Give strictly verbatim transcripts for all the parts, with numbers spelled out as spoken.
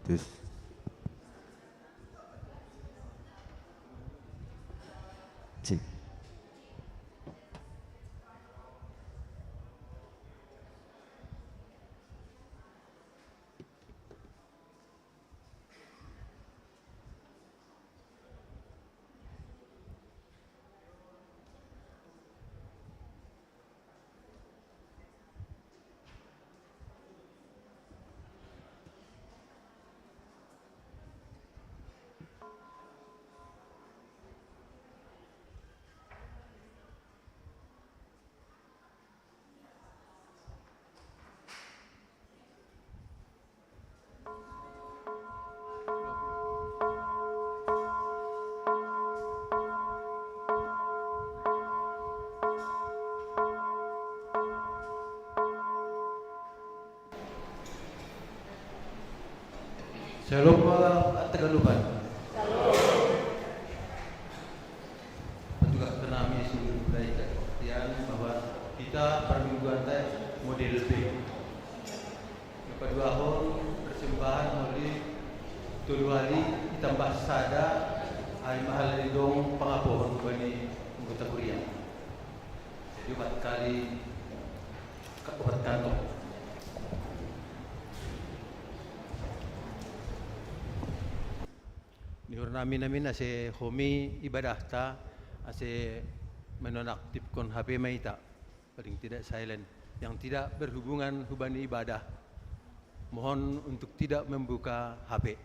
Tes. Cek. Shalom, Bapak Tegalupan. Juga kami seluruh budaya kebaktian bahwa kita permingguan teh model B. Kedua hon persembahan oleh tolu hari ditambah sada hari mahal didong pangapohon bani anggota kuria. Jadi empat kali empat kantong. Nihur nami namin ase homi ibadahta ase menonaktifkon H P ma ita. Paling tidak silent, yang tidak berhubungan hubani ibadah. Mohon untuk tidak membuka H P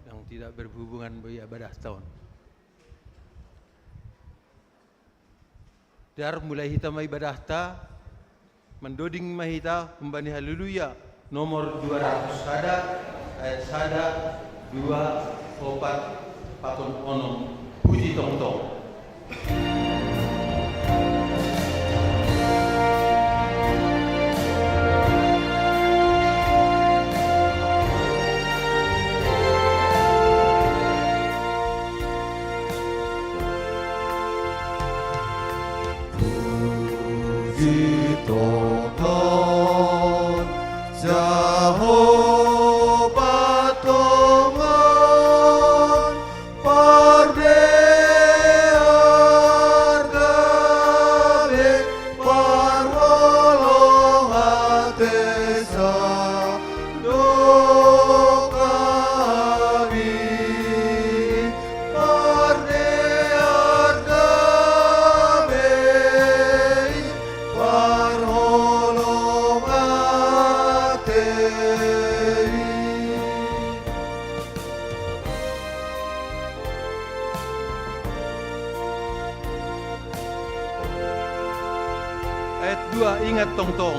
yang tidak berhubungan bagi ibadah tahun. Dar mulai hita ma ibadahta, mandoding ma hita humbani Haleluya nomor dua ratus sada, ayat sada, dua, opat, pakon onom. Puji tongtong. Puji Tuhan, Jehovah Tuhan, pardear gabe parholong atesa dokabi, pardear gabe parholong atei. Ayat dua, ingat tongtong.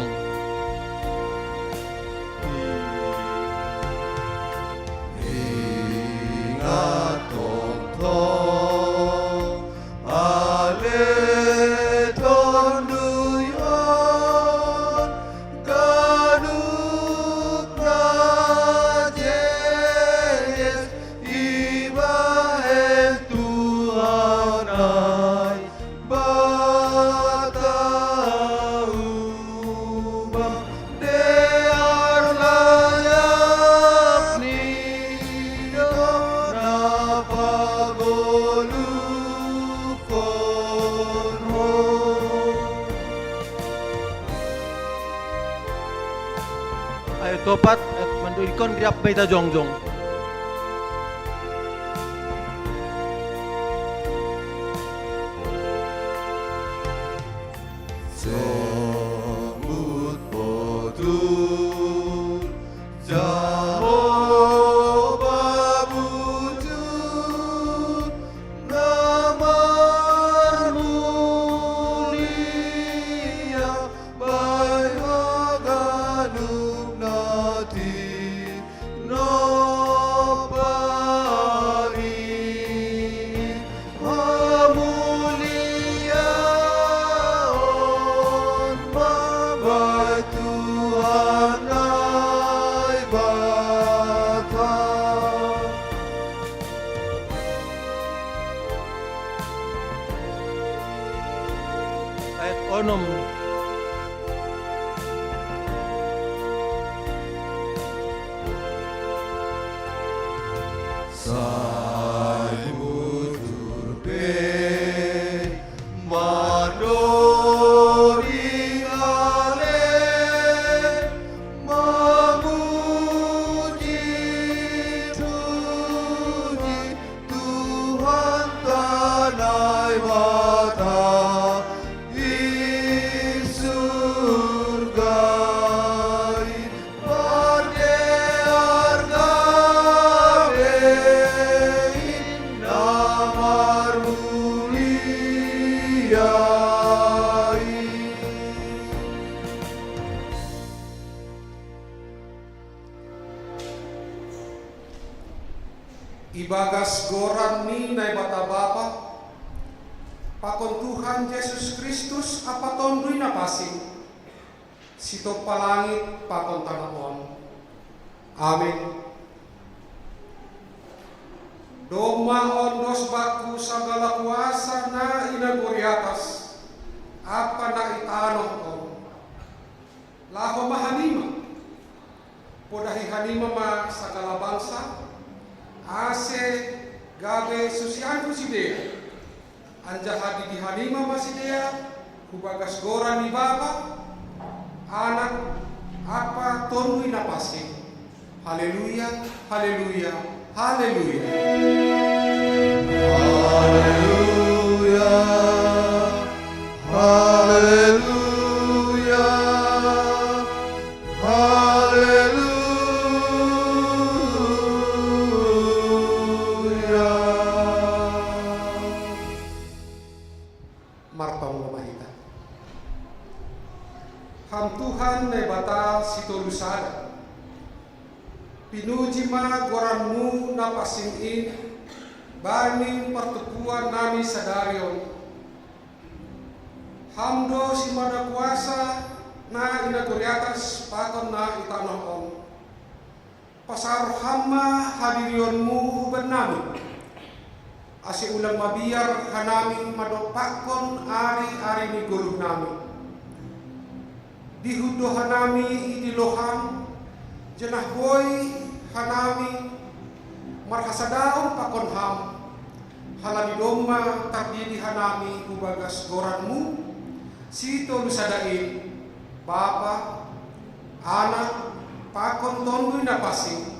Ingat tongtong, ale tonduyon, ganup na jejes ibahen Tuhan ai. Batauba dear layap ni do na pagoluhkon ho. Ayat opat, ayat mandodingkon riap ma hita jongjong. Sambut botut Jahowa bujur na marmulia, bahen haganup na tinopa i. Hamuliaon ma bahen Tuhan Naibata. Ayat onom. Sai bujur pe mandori ale mamuji puji Tuhan ta Naibata i surga i. Ibagas goran ni Naibata Bapa, pakon Tuhan Jesus Kristus, Ampa Tonduy Napansing, sitopa langit pakon tano on. Amin. Domma ondos bangku sagala kuasa na i nagori atas, ampa na i tano on. Laho ma hanima, podahi hanima ma sagala bangsa, ase gabe susianku sidea. Anjaha didi hanima ma sidea, hubagas goran ni Bapa, Anak, Ampa Tonduy Napansing. Haleluya, haleluya, haleluya. Haleluya, haleluya, haleluya. Martonggo ma hita. Ham Tuhan Naibata sitolu sada. Pinuji ma goranMu na pansing in, bani partumpuan nami sadari on. Ham do simada kuasa na i nagori atas pakon na i tano on. Pasaor Ham ma hadirionMu hubannami, ase ulang mabiar hanami mandompakkon ari-ari ni goluhnami. Dihut do hanami idilo Ham, janah boi hanami marhasadaon pakon Ham, halani domma tardidi hanami hubagas goranMu sitolu sada in, Bapa, Anak, pakon Tonduy Napansing.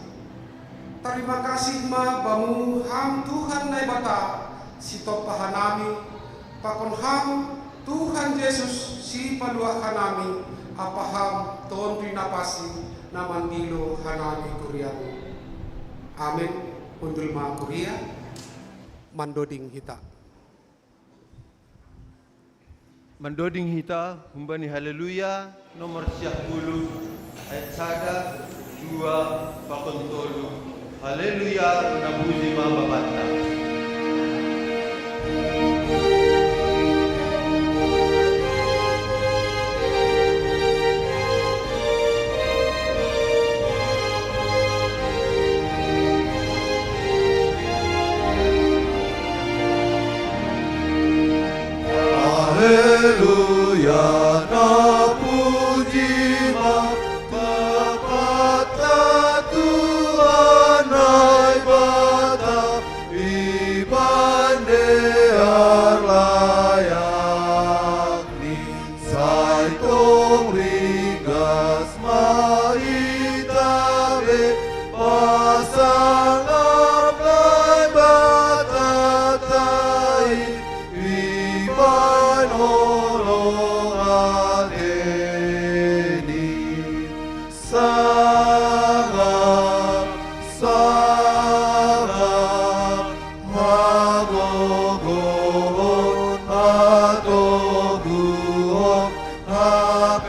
Tarima kasih ma Bamu Ham Tuhan Naibata, sitompa hanami, pakon Ham Tuhan Jesus, sipaluah hanami, ampa Ham Tonduy Napansing, na mandilo hanami kuriaMu. Amin. Hundul ma kuria, mandoding hita. Mandoding hita humbani Haleluya nomor siah puluh, ayat sada, dua, pakon tolu. Haleluya, napuji ma Bapanta. Haleluya, napuji ma Bapanta Tuhan Naibata, i bande arlayak ni, sai tong ringgas ma hita be pasangap Naibata ta i, i panolong atei ni. Sangap, sangap, hagogohon, hatoguhon, hapentaran,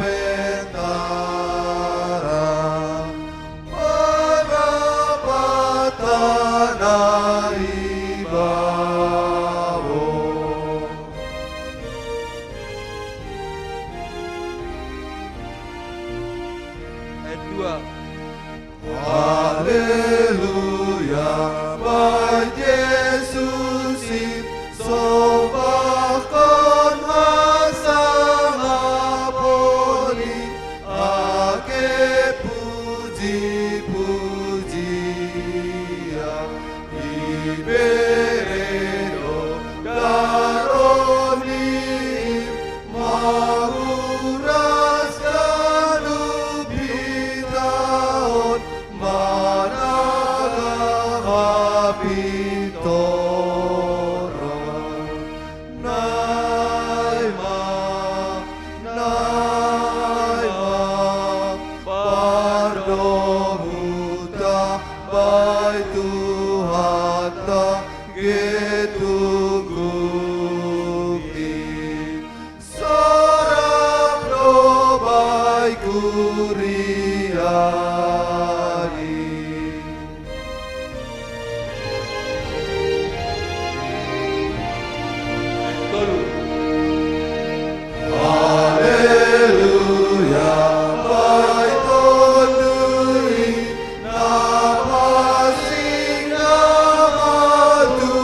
parapatan na i babong. Ayat dua. Haleluya, bahen Jesus i, sombahkon hasangapon i, age puji-pujian i Beredo daroni maguras kanu pitaon managa hapitora. Naima, naima, pardomuta bai Tuhanta getunggupi. Sorap do bai kuriani. Tolu. Haleluya, bai tondui na pasing na matunggungi.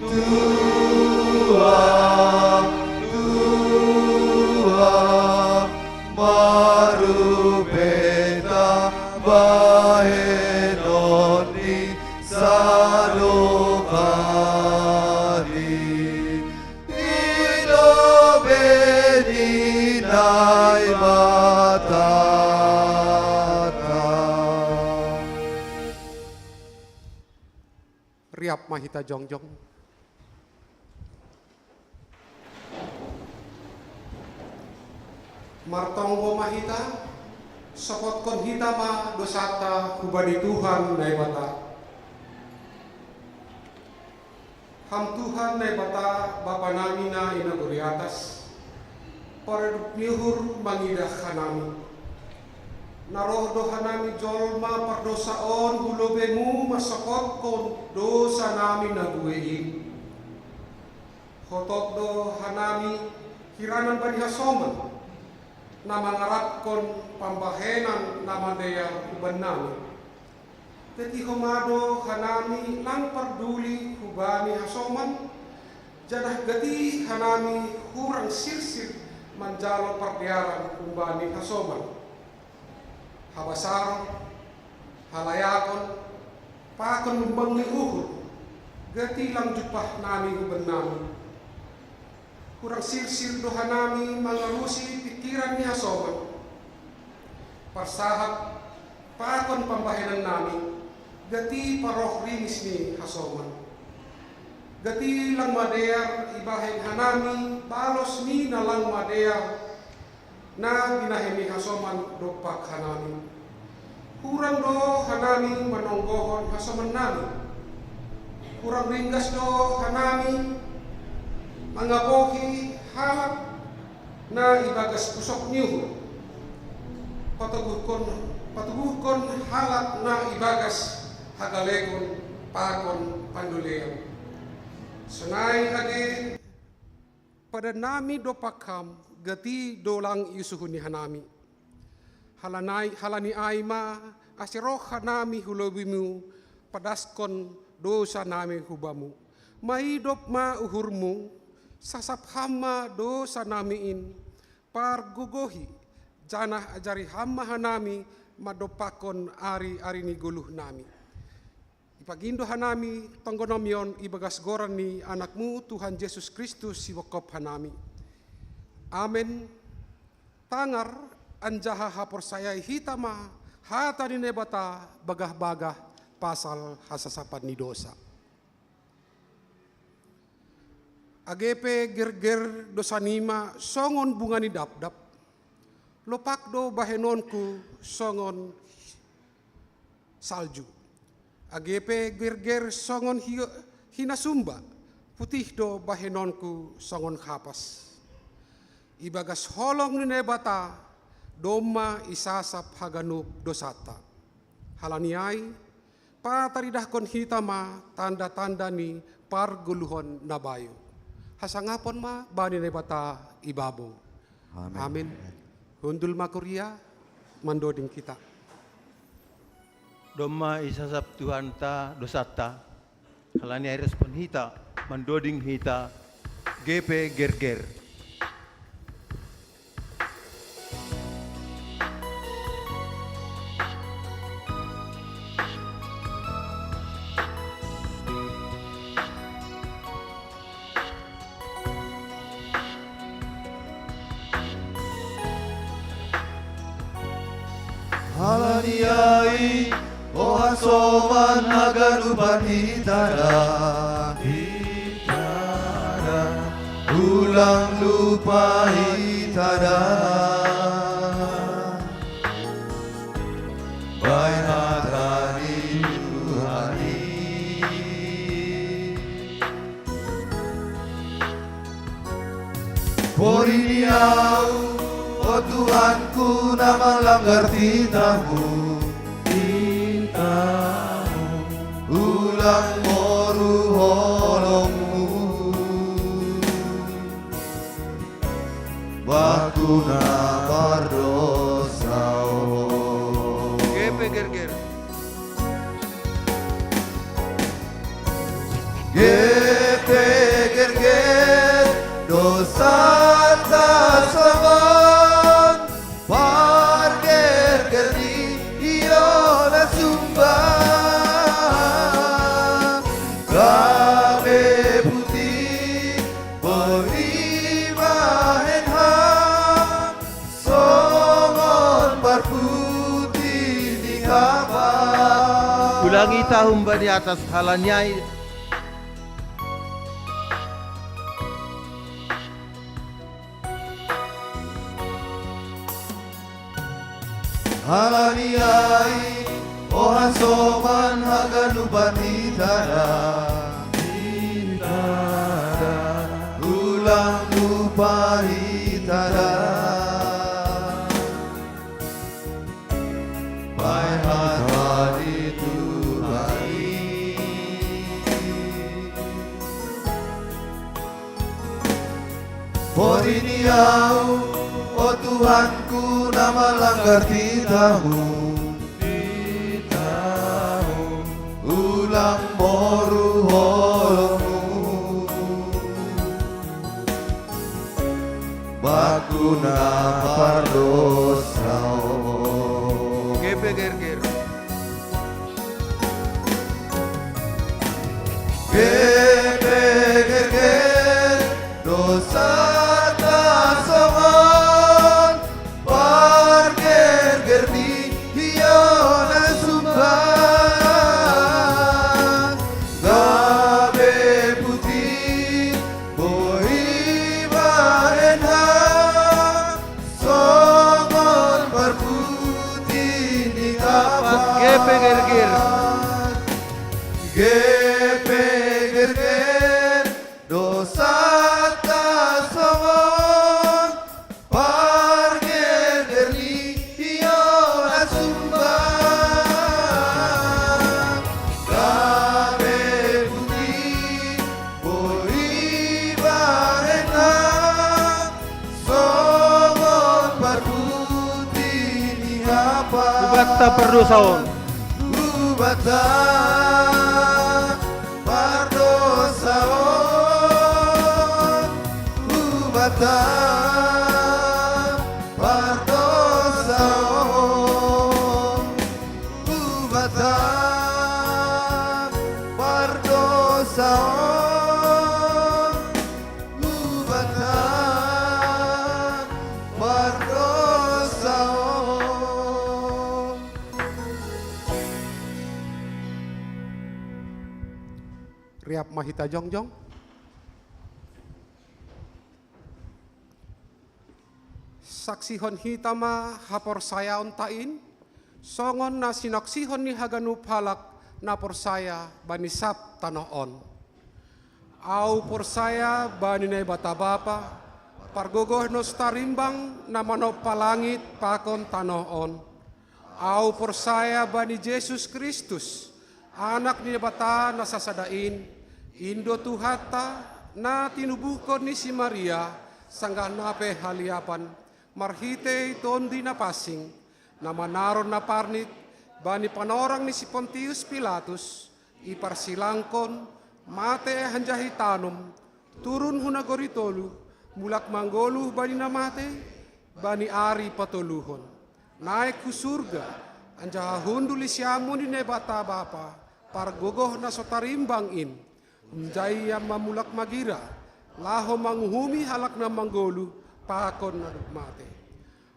Tua, tua, marupeta bahenon ni sadokani. Ido beni Naimatata. Riap ma hita jongjong. Martonggo ma hita, sopotkon hita ma dosanta hubani Tuhan Naibata. Ham Tuhan Naibata, Bapa nami na i nagori atas, paradop ni uhur mangidah hanami. Na roh do hanami jolma pardosa on hu lobeimu mansopotkon dosa nami na buei in. Hotop do hanami hiranan bani hasoman, na mangarapkon pambahenan na madear hubannami. Teti homa do hanami lang parduli hubani hasoman, janah gati hanami hurang sirsir manjalo pardearan humbani hasoman. Habasaron, halayakon, pakon lumbang ni uhur, gati lang jumpah nami hubannami. Hurang sirsir do hanami mangalusi pingkiran ni hasoman. Parsahap pakon pambahenan nami, gati paroh ringis ni hasoman. Gati lang madear ibahen hanami balos ni na lang madear na binahen ni hasoman dompak hanami. Hurang do hanami manonggohon hasomannami. Hurang ringgas do hanami mangabohi halak na ibagas pusok ni uhur. Patoguhkon, patoguhkon halak na ibagas hagalegon pakon pandulean. Sonai age padan nami dompak Ham, gati do lang iusuhon ni hanami. Halani, halani ai ma, ase roh hanami hu lobeimu, padaskon dosa nami hu Bamu. Maidop ma uhurmu, sasap Ham ma dosa nami in, pargogohi, janah ajari Ham ma hanami mandompakkon ari-ari ni goluh nami. Ipagindo hanami tonggo nami on ibagas goran ni Anak-Mu Tuhan Jesus Kristus sibongkop hanami. Amen. Tangar anjaha haporsayai hita ma hata ni Naibata bagah-bagah pasal hasasapan ni dosa. Age pe gerger dosanima songon bunga ni dapdap, lopak do bahenonku songon salju. Age pe gerger songon hi-, hinasumba, putih do bahenonku songon kapas. Ibagas holong ni Naibata, domma isasap haganup dosanta. Halani ai, pataridahkon hita ma tanda-tanda ni pargoluhon na bayu. Hasangapon ma bani Naibata i babou. Amin. Amin. Hundul ma kuria mandoding hita. Domma isasap Tuhanta dosanta, halani ai respon hita, mandoding hita, G P Gerger. Halani ai, o hasoman haganupan hita da, hita da, ulang lupa hita da. Bahen hata ni Tuhan i. Porini au, o Tuhanku, na manlanggar titahMu, titahMu, ulang moru holongMu. Bah aku na pardosa on. G P Gerger. G P Gerger, dosanta songon pargerger ni Yona Sumba. Gabe putih boi bahen Ham songon parputih ni kapal. Ulang hita humbani atas, halani ai. Halani ai, o hasoman haganupan hita da, hita da, ulang lupa hita da. Bahen hata ni Tuhan i. Porini au, o Tuhanku, na manlanggar titahMu, titahMu, ulang moru holongMu. Bah aku na pardosa on. G P Gerger. G P Gerger, dosanta songon pargerger ni Yona Sumba. Gabe putih boi bahen Ham songon parputih ni kapal. G P Gerger. G P Gerger, dosanta songon pargerger ni Yona Sumba. Gabe putih boi bahen Ham songon parputih ni kapal. Hubanta pardosa on. Hubanta pardosa on, Hubanta pardosa on, Hubanta pardosa on, Hubanta pardosa on. Riap ma hita jongjong. Saksihon hita ma haporsayaonta in, songon na sinaksihon ni haganup halak na porsaya bani sab tanoh on. Au porsaya bani Naibata Bapa, pargogoh ni si tarimbang na manompa langit pakon tanoh on. Au porsaya bani Jesus Kristus, Anak ni Naibata na sasada in, in do Tuhanta, Na tinubuhkon ni si Maria, sanggah na pe haliapan, marhitei Tonduy Napansing, na manaron na parnik bani panorang ni si Pontius Pilatus, iparsilangkon, matei hanjahi tanom, turun hu nagori tolu, mulak manggoluh bani na matei, bani ari patoluhon. Naek hu surga, anjaha hundul i siamun ni Naibata Bapa, pargogoh na so tarimbang in. Hunjai ia mamulak magira, laho manguhumi halak na manggoluh pakon na dob matei.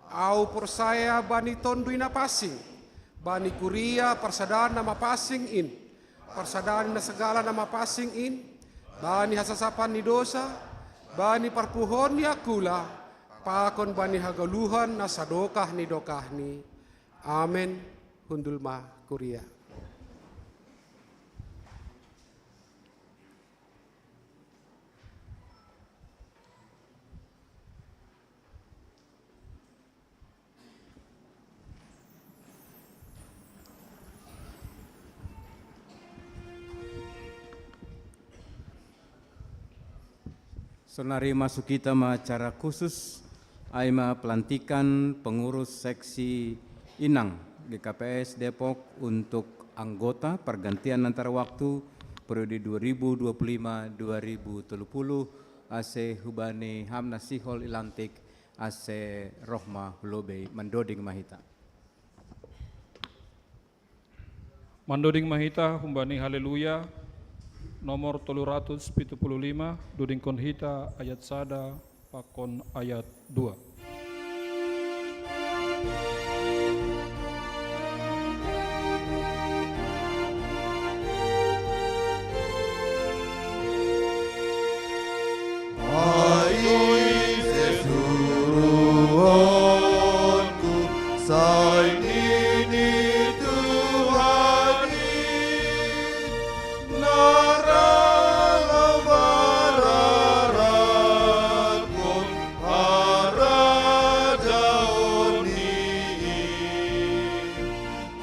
Ahu porsaya bani Tonduy Napansing, bani kuria parsadaan na mapansing in, parsadaan na sagala na mapansing in, bani hasasapan ni dosa, bani parpuhoon ni angkula, pakon bani hagoluhan na sadokah ni dokahni. Amen. Hundul ma kuria. Sonari masuk kita ma acara khusus, ai ma pelantikan pengurus seksi Inang G K P S Depok untuk anggota pergantian antar waktu periode dua ribu dua puluh lima dua ribu tiga puluh, ase hubani Hamnasihol Ilantik, ase roh ma hu lobei. Mandoding ma hita. Mandoding ma hita humbani Haleluya nomor tolu ratus pitu puluh lima, dodingkon hita ayat sada pakon ayat dua. Ai sesuruhonku, sai nini Tuhan i, na ralo mararatkon harajaon i.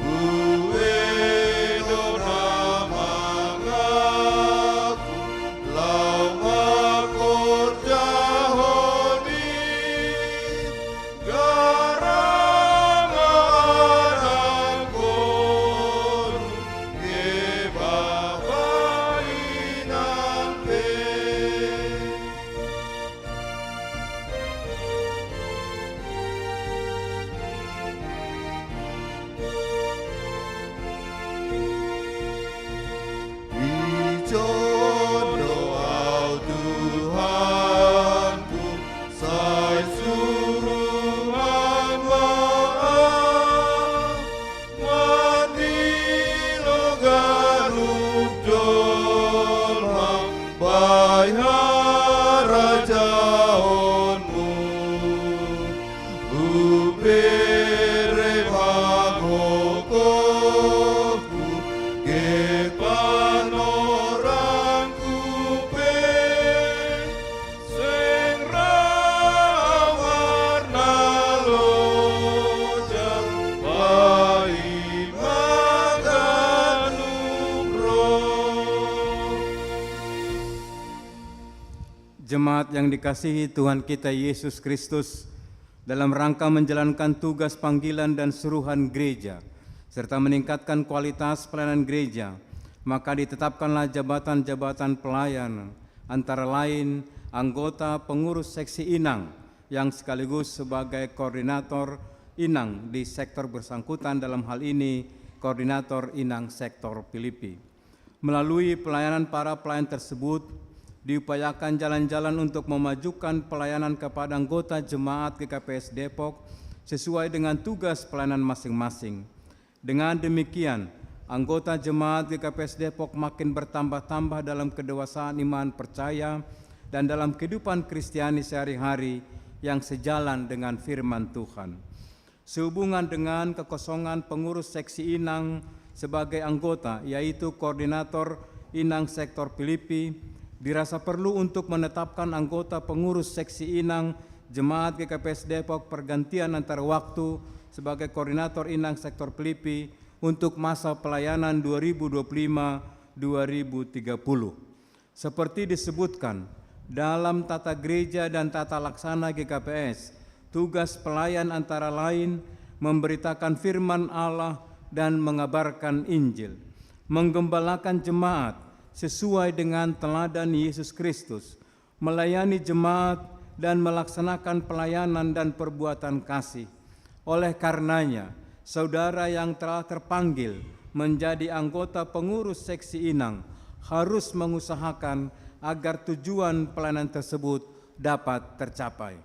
Uedo na mangaku laho mangkorjahon i, garam anakon, ge bapa inang pe. Ijon do Ahu Tuhanku, sai suruhan ma Ahu, mandilo ganup jolma bai harajaonmu. Hubereng ma gogohku, ge panorangku pe, seng ra warna loja, paima ganup roh. Jemaat yang dikasihi Tuhan kita Yesus Kristus, dalam rangka menjalankan tugas panggilan dan suruhan gereja, serta meningkatkan kualitas pelayanan gereja, maka ditetapkanlah jabatan-jabatan pelayan, antara lain anggota pengurus seksi Inang yang sekaligus sebagai koordinator Inang di sektor bersangkutan, dalam hal ini koordinator Inang sektor Pilipi. Melalui pelayanan para pelayan tersebut, diupayakan jalan-jalan untuk memajukan pelayanan kepada anggota jemaat G K P S Depok sesuai dengan tugas pelayanan masing-masing. Dengan demikian, anggota jemaat G K P S Depok makin bertambah-tambah dalam kedewasaan iman percaya dan dalam kehidupan Kristiani sehari-hari yang sejalan dengan firman Tuhan. Sehubungan dengan kekosongan pengurus seksi Inang sebagai anggota, yaitu koordinator Inang sektor Pilipi, dirasa perlu untuk menetapkan anggota pengurus seksi Inang Jemaat G K P S Depok pergantian antar waktu sebagai koordinator Inang sektor Pilipi untuk masa pelayanan dua ribu dua puluh lima dua ribu tiga puluh. Seperti disebutkan dalam tata gereja dan tata laksana G K P S, tugas pelayan antara lain memberitakan firman Allah dan mengabarkan Injil, menggembalakan jemaat sesuai dengan teladan Yesus Kristus, melayani jemaat, dan melaksanakan pelayanan dan perbuatan kasih. Oleh karenanya, saudara yang telah terpanggil menjadi anggota pengurus seksi inang harus mengusahakan agar tujuan pelayanan tersebut dapat tercapai.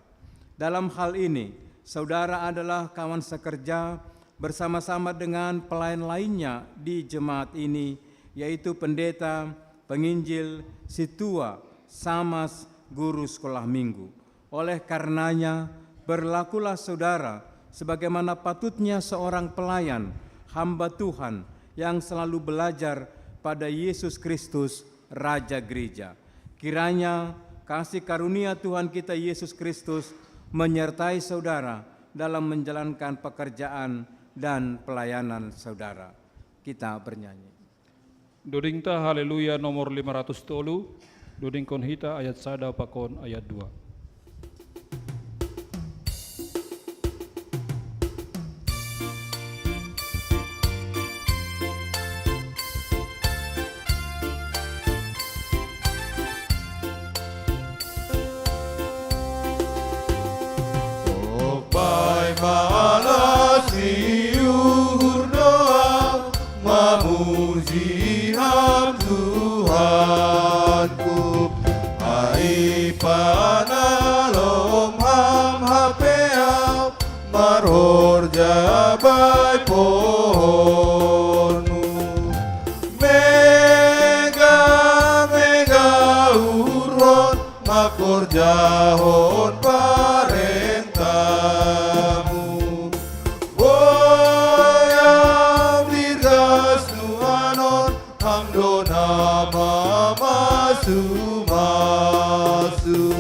Dalam hal ini, saudara adalah kawan sekerja bersama-sama dengan pelayan lainnya di jemaat ini, yaitu pendeta, penginjil, situa, samas, guru sekolah minggu. Oleh karenanya, berlakulah saudara sebagaimana patutnya seorang pelayan, hamba Tuhan yang selalu belajar pada Yesus Kristus, Raja Gereja. Kiranya kasih karunia Tuhan kita Yesus Kristus menyertai saudara dalam menjalankan pekerjaan dan pelayanan saudara. Kita bernyanyi. Doding ta Haleluya nomor lima ratus tolu, dodingkon hita ayat sada pakon ayat dua. Tok bai malas ni uhur doa, mamuji Ham Tuhanku. Ai panalom Ham hape au, marhorja bai pohonmu. Mega, mega uhurhon, mangkorjahon parentamu. Boi au dirgas nuanon, Ham do na mamasu-masu.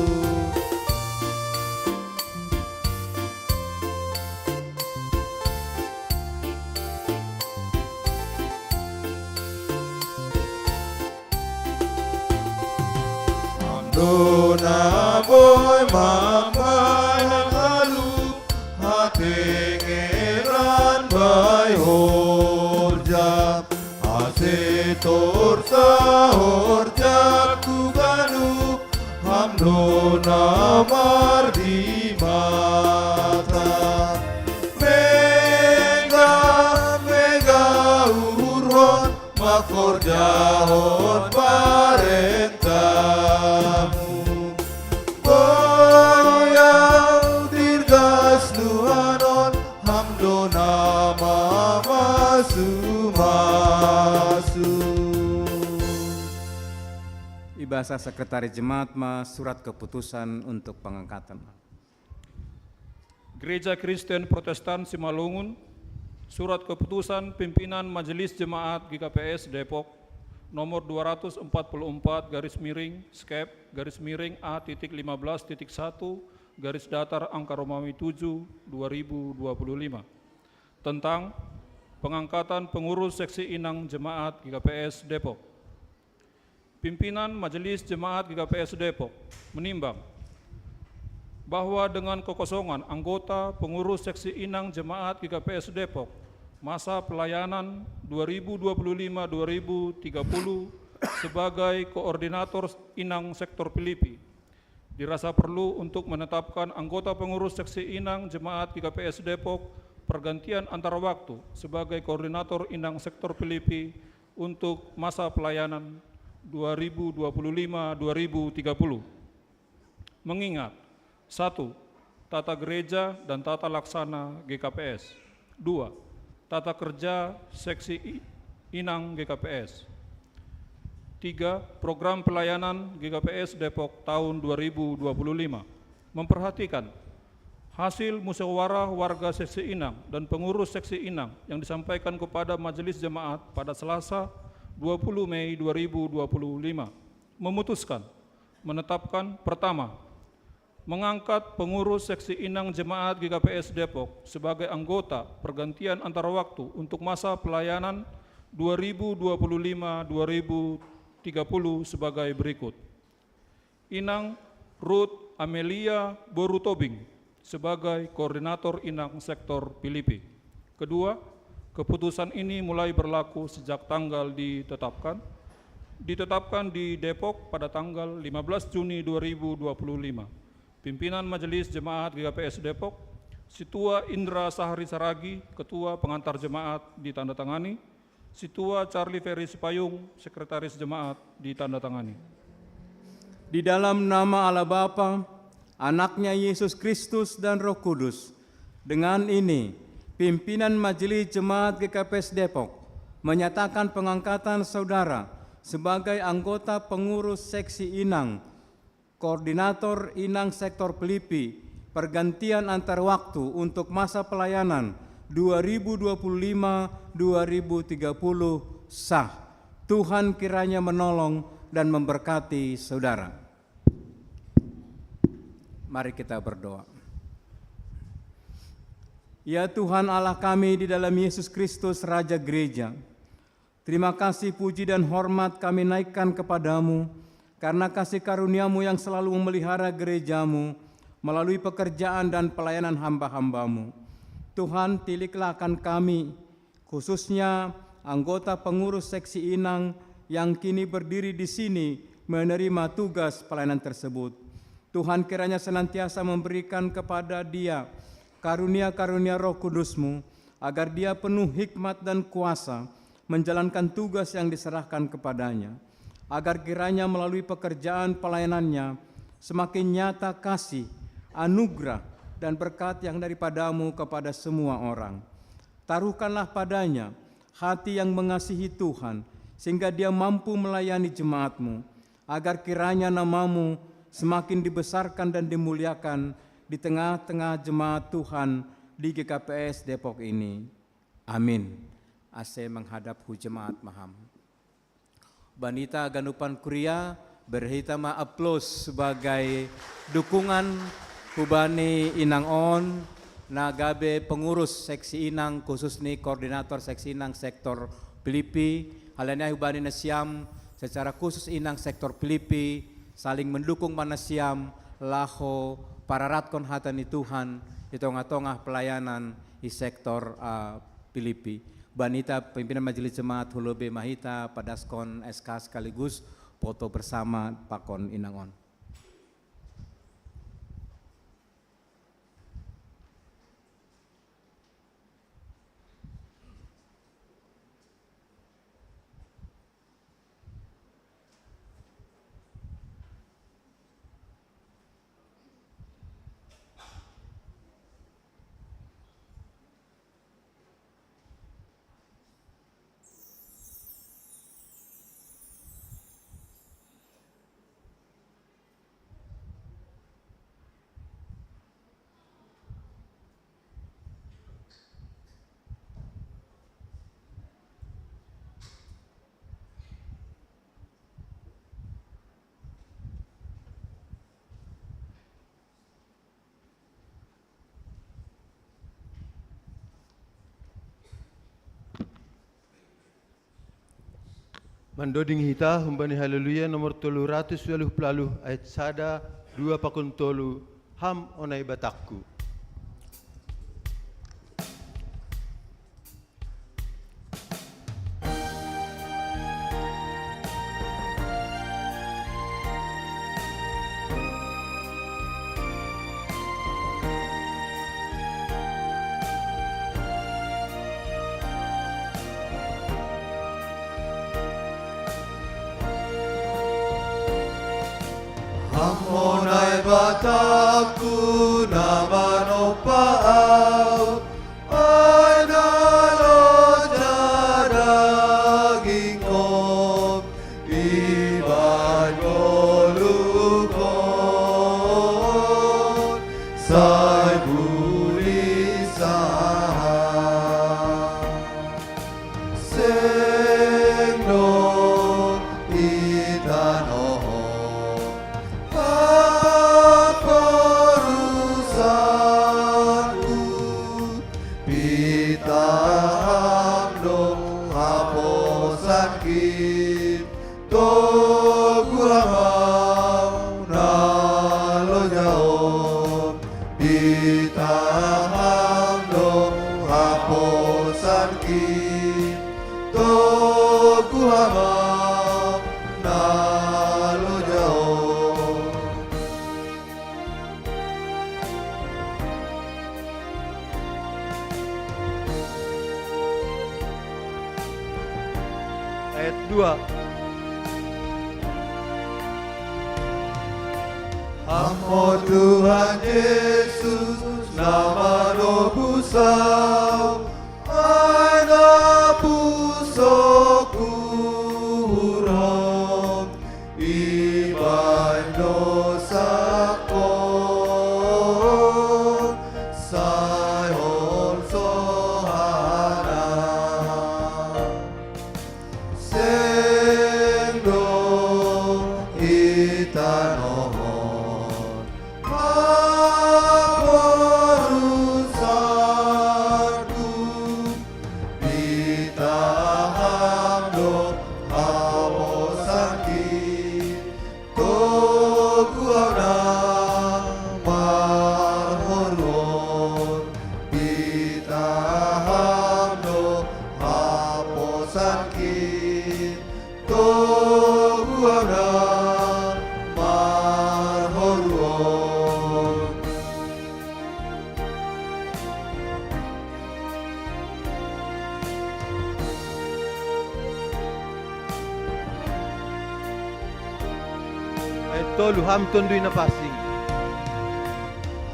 Ham do na boi mambahen hangolup, hatengelan bai horja. Ase torus horjaku ganup, Ham do na mardimata. Mega, mega uhurhon, mangkorjahon parentamu. Boi au dirgas nuanon, Ham do na mamasu-masu. Ibasa Sekretaris Jemaat ma surat keputusan untuk pengangkatan. Gereja Kristen Protestan Simalungun, surat keputusan pimpinan Majelis Jemaat G K P S Depok nomor dua ratus empat puluh empat garis miring skep garis miring A titik lima belas titik satu garis datar angka Romawi tujuh dua ribu dua puluh lima, tentang pengangkatan pengurus seksi inang jemaat G K P S Depok. Pimpinan Majelis Jemaat G K P S Depok menimbang bahwa dengan kekosongan anggota pengurus seksi inang jemaat G K P S Depok masa pelayanan dua ribu dua puluh lima dua ribu tiga puluh sebagai koordinator inang sektor Pilipi, dirasa perlu untuk menetapkan anggota pengurus seksi inang jemaat G K P S Depok pergantian antar waktu sebagai koordinator inang sektor Pilipi untuk masa pelayanan dua ribu dua puluh lima dua ribu tiga puluh. Mengingat, satu, tata gereja dan tata laksana G K P S. Dua, tata kerja seksi i-, inang G K P S. Tiga, program pelayanan G K P S Depok tahun dua ribu dua puluh lima. Memperhatikan hasil musyawarah warga seksi inang dan pengurus seksi inang yang disampaikan kepada Majelis Jemaat pada Selasa, dua puluh Mei dua ribu dua puluh lima. Memutuskan, menetapkan, pertama, mengangkat pengurus seksi inang jemaat G K P S Depok sebagai anggota pergantian antar waktu untuk masa pelayanan dua ribu dua puluh lima dua ribu tiga puluh sebagai berikut. Inang Ruth Amelia Borutobing sebagai Koordinator Inang Sektor Pilipi. Kedua, keputusan ini mulai berlaku sejak tanggal ditetapkan, ditetapkan di Depok pada tanggal lima belas Juni dua ribu dua puluh lima. Pimpinan Majelis Jemaat G K P S Depok, Situa Indra Sahri Saragi, Ketua Pengantar Jemaat, ditandatangani, Situa Charlie Ferry Sipayung, Sekretaris Jemaat, ditandatangani. Di dalam nama Allah Bapa, Anaknya Yesus Kristus, dan Roh Kudus, dengan ini, pimpinan Majelis Jemaat G K P S Depok menyatakan pengangkatan saudara sebagai anggota pengurus seksi Inang, Koordinator Inang Sektor Pilipi, pergantian antar waktu untuk masa pelayanan dua ribu dua puluh lima dua ribu tiga puluh sah. Tuhan kiranya menolong dan memberkati saudara. Mari kita berdoa. Ya Tuhan Allah kami di dalam Yesus Kristus, Raja Gereja, terima kasih, puji, dan hormat kami naikkan kepada-Mu karena kasih karunia-Mu yang selalu memelihara gereja-Mu melalui pekerjaan dan pelayanan hamba-hamba-Mu. Tuhan, tiliklah akan kami, khususnya anggota pengurus seksi Inang yang kini berdiri di sini menerima tugas pelayanan tersebut. Tuhan kiranya senantiasa memberikan kepada dia karunia-karunia Roh Kudus-Mu, agar dia penuh hikmat dan kuasa menjalankan tugas yang diserahkan kepadanya, agar kiranya melalui pekerjaan pelayanannya semakin nyata kasih, anugerah, dan berkat yang daripada-Mu kepada semua orang. Taruhkanlah padanya hati yang mengasihi Tuhan, sehingga dia mampu melayani jemaat-Mu, agar kiranya nama-Mu semakin dibesarkan dan dimuliakan di tengah-tengah jemaat Tuhan di G K P S Depok ini. Amin. Ase menghadap hu jemaat maham. Banita ganupan kuria, beri hita ma aplaus sebagai dukungan hubani inang on, na gabe pengurus seksi inang, khusus ni koordinator seksi inang sektor Pilipi, halani ai hubani nasiam, secara khusus inang sektor Pilipi, saling mendukung ma nasiam, laho pararatkon hata ni Tuhan, di tongah-tongah pelayanan i sektor, ah, Pilipi. Banita pimpinan majelis jemaat hu lobei ma hita padaskon S K sekaligus foto bersama pakon inang on. Mandoding hita humbani Haleluya nomor tolu ratus waluh puluh waluh ayat sada, dua pakon tolu, Ham o Naibatangku. Ham o Naibatangku na manompa au, ai na loja dagingku, iban ngoluku, sai hulisaha. Seng dong i tanoh on paparusa Ham ho Tuhan Jesus, na manobus au, ai na pusok hurop, ibaen dosak on, sai holso hana. Seng dong i tanoh on haporusanku, pitah Ham do haposanki, togu Ham na marharoan, pitah Ham do haposanki, togu Ham na marharoan. Ayat tolu, Ham Tonduy Napansing.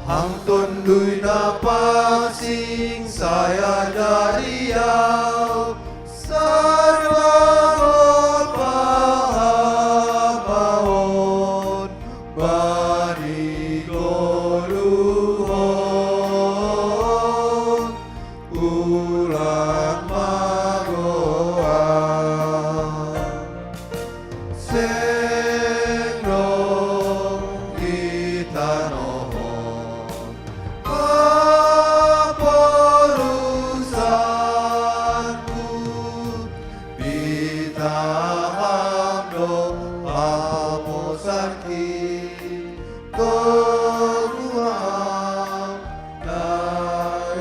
Ham Tonduy Napansing, sai ajari au, sai bagot pahamaon bani goluhon, ulang magoan. Seng dong i tanoh on haporusanku, pitah Ham do haposanki, togu Ham na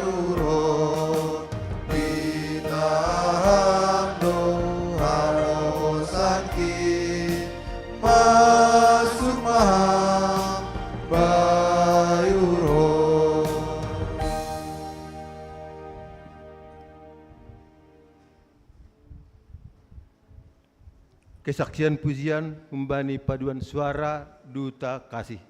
iuron, pitah Ham do haposanki, masuk ma Ham baiuron. Kesaksian pujian humbani paduan suara Duta Kasih.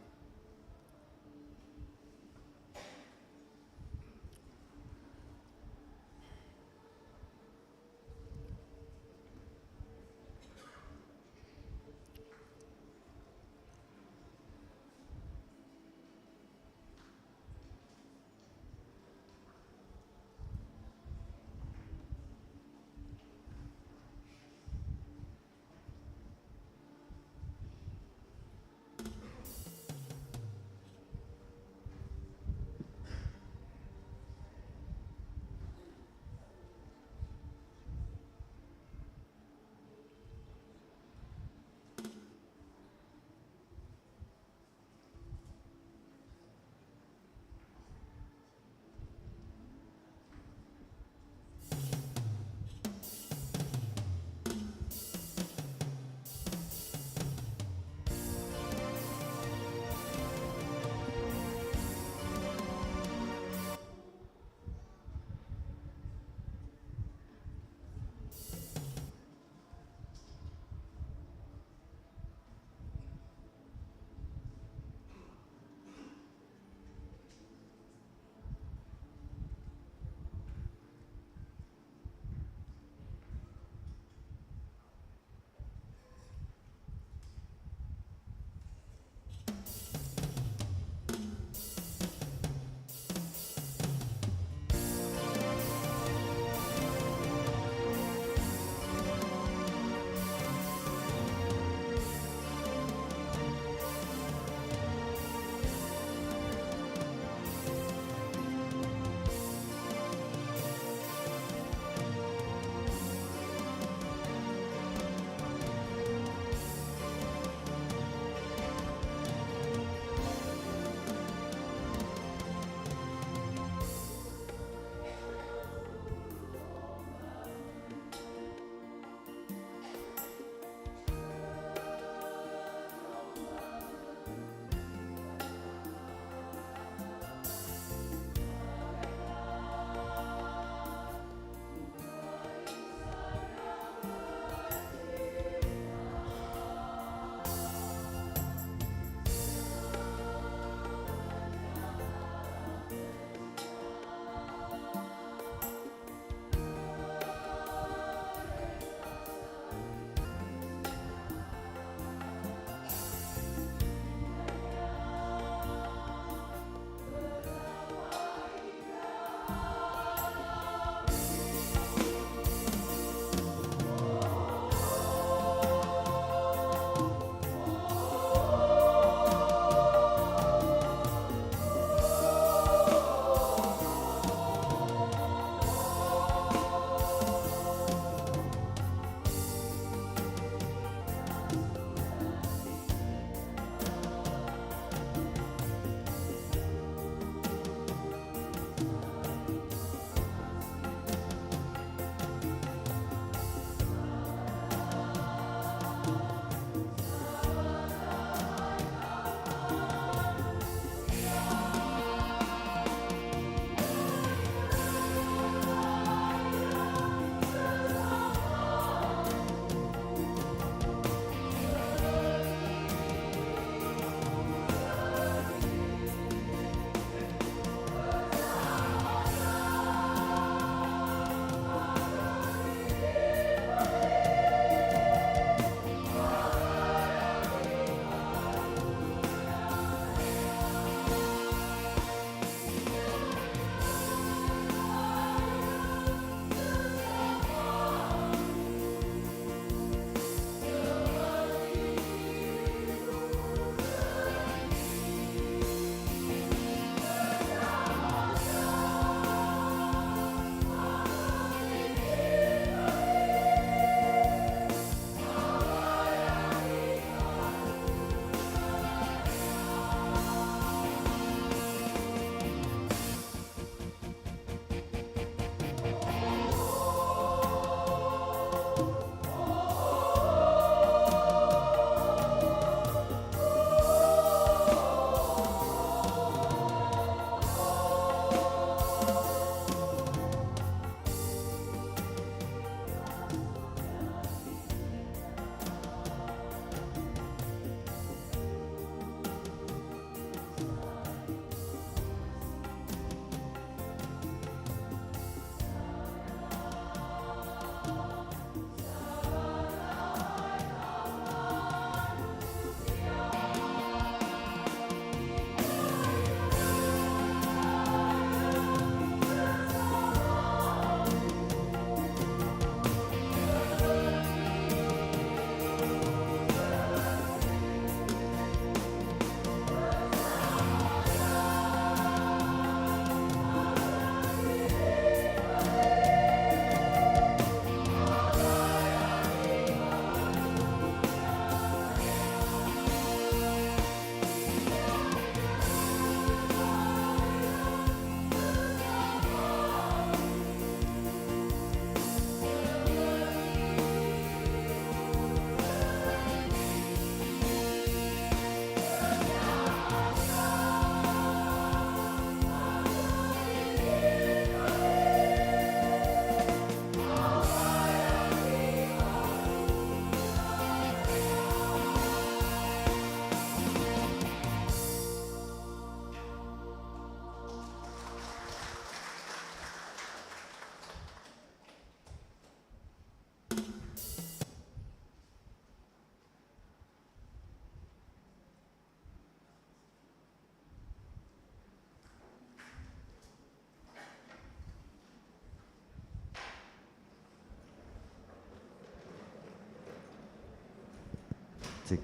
Cek.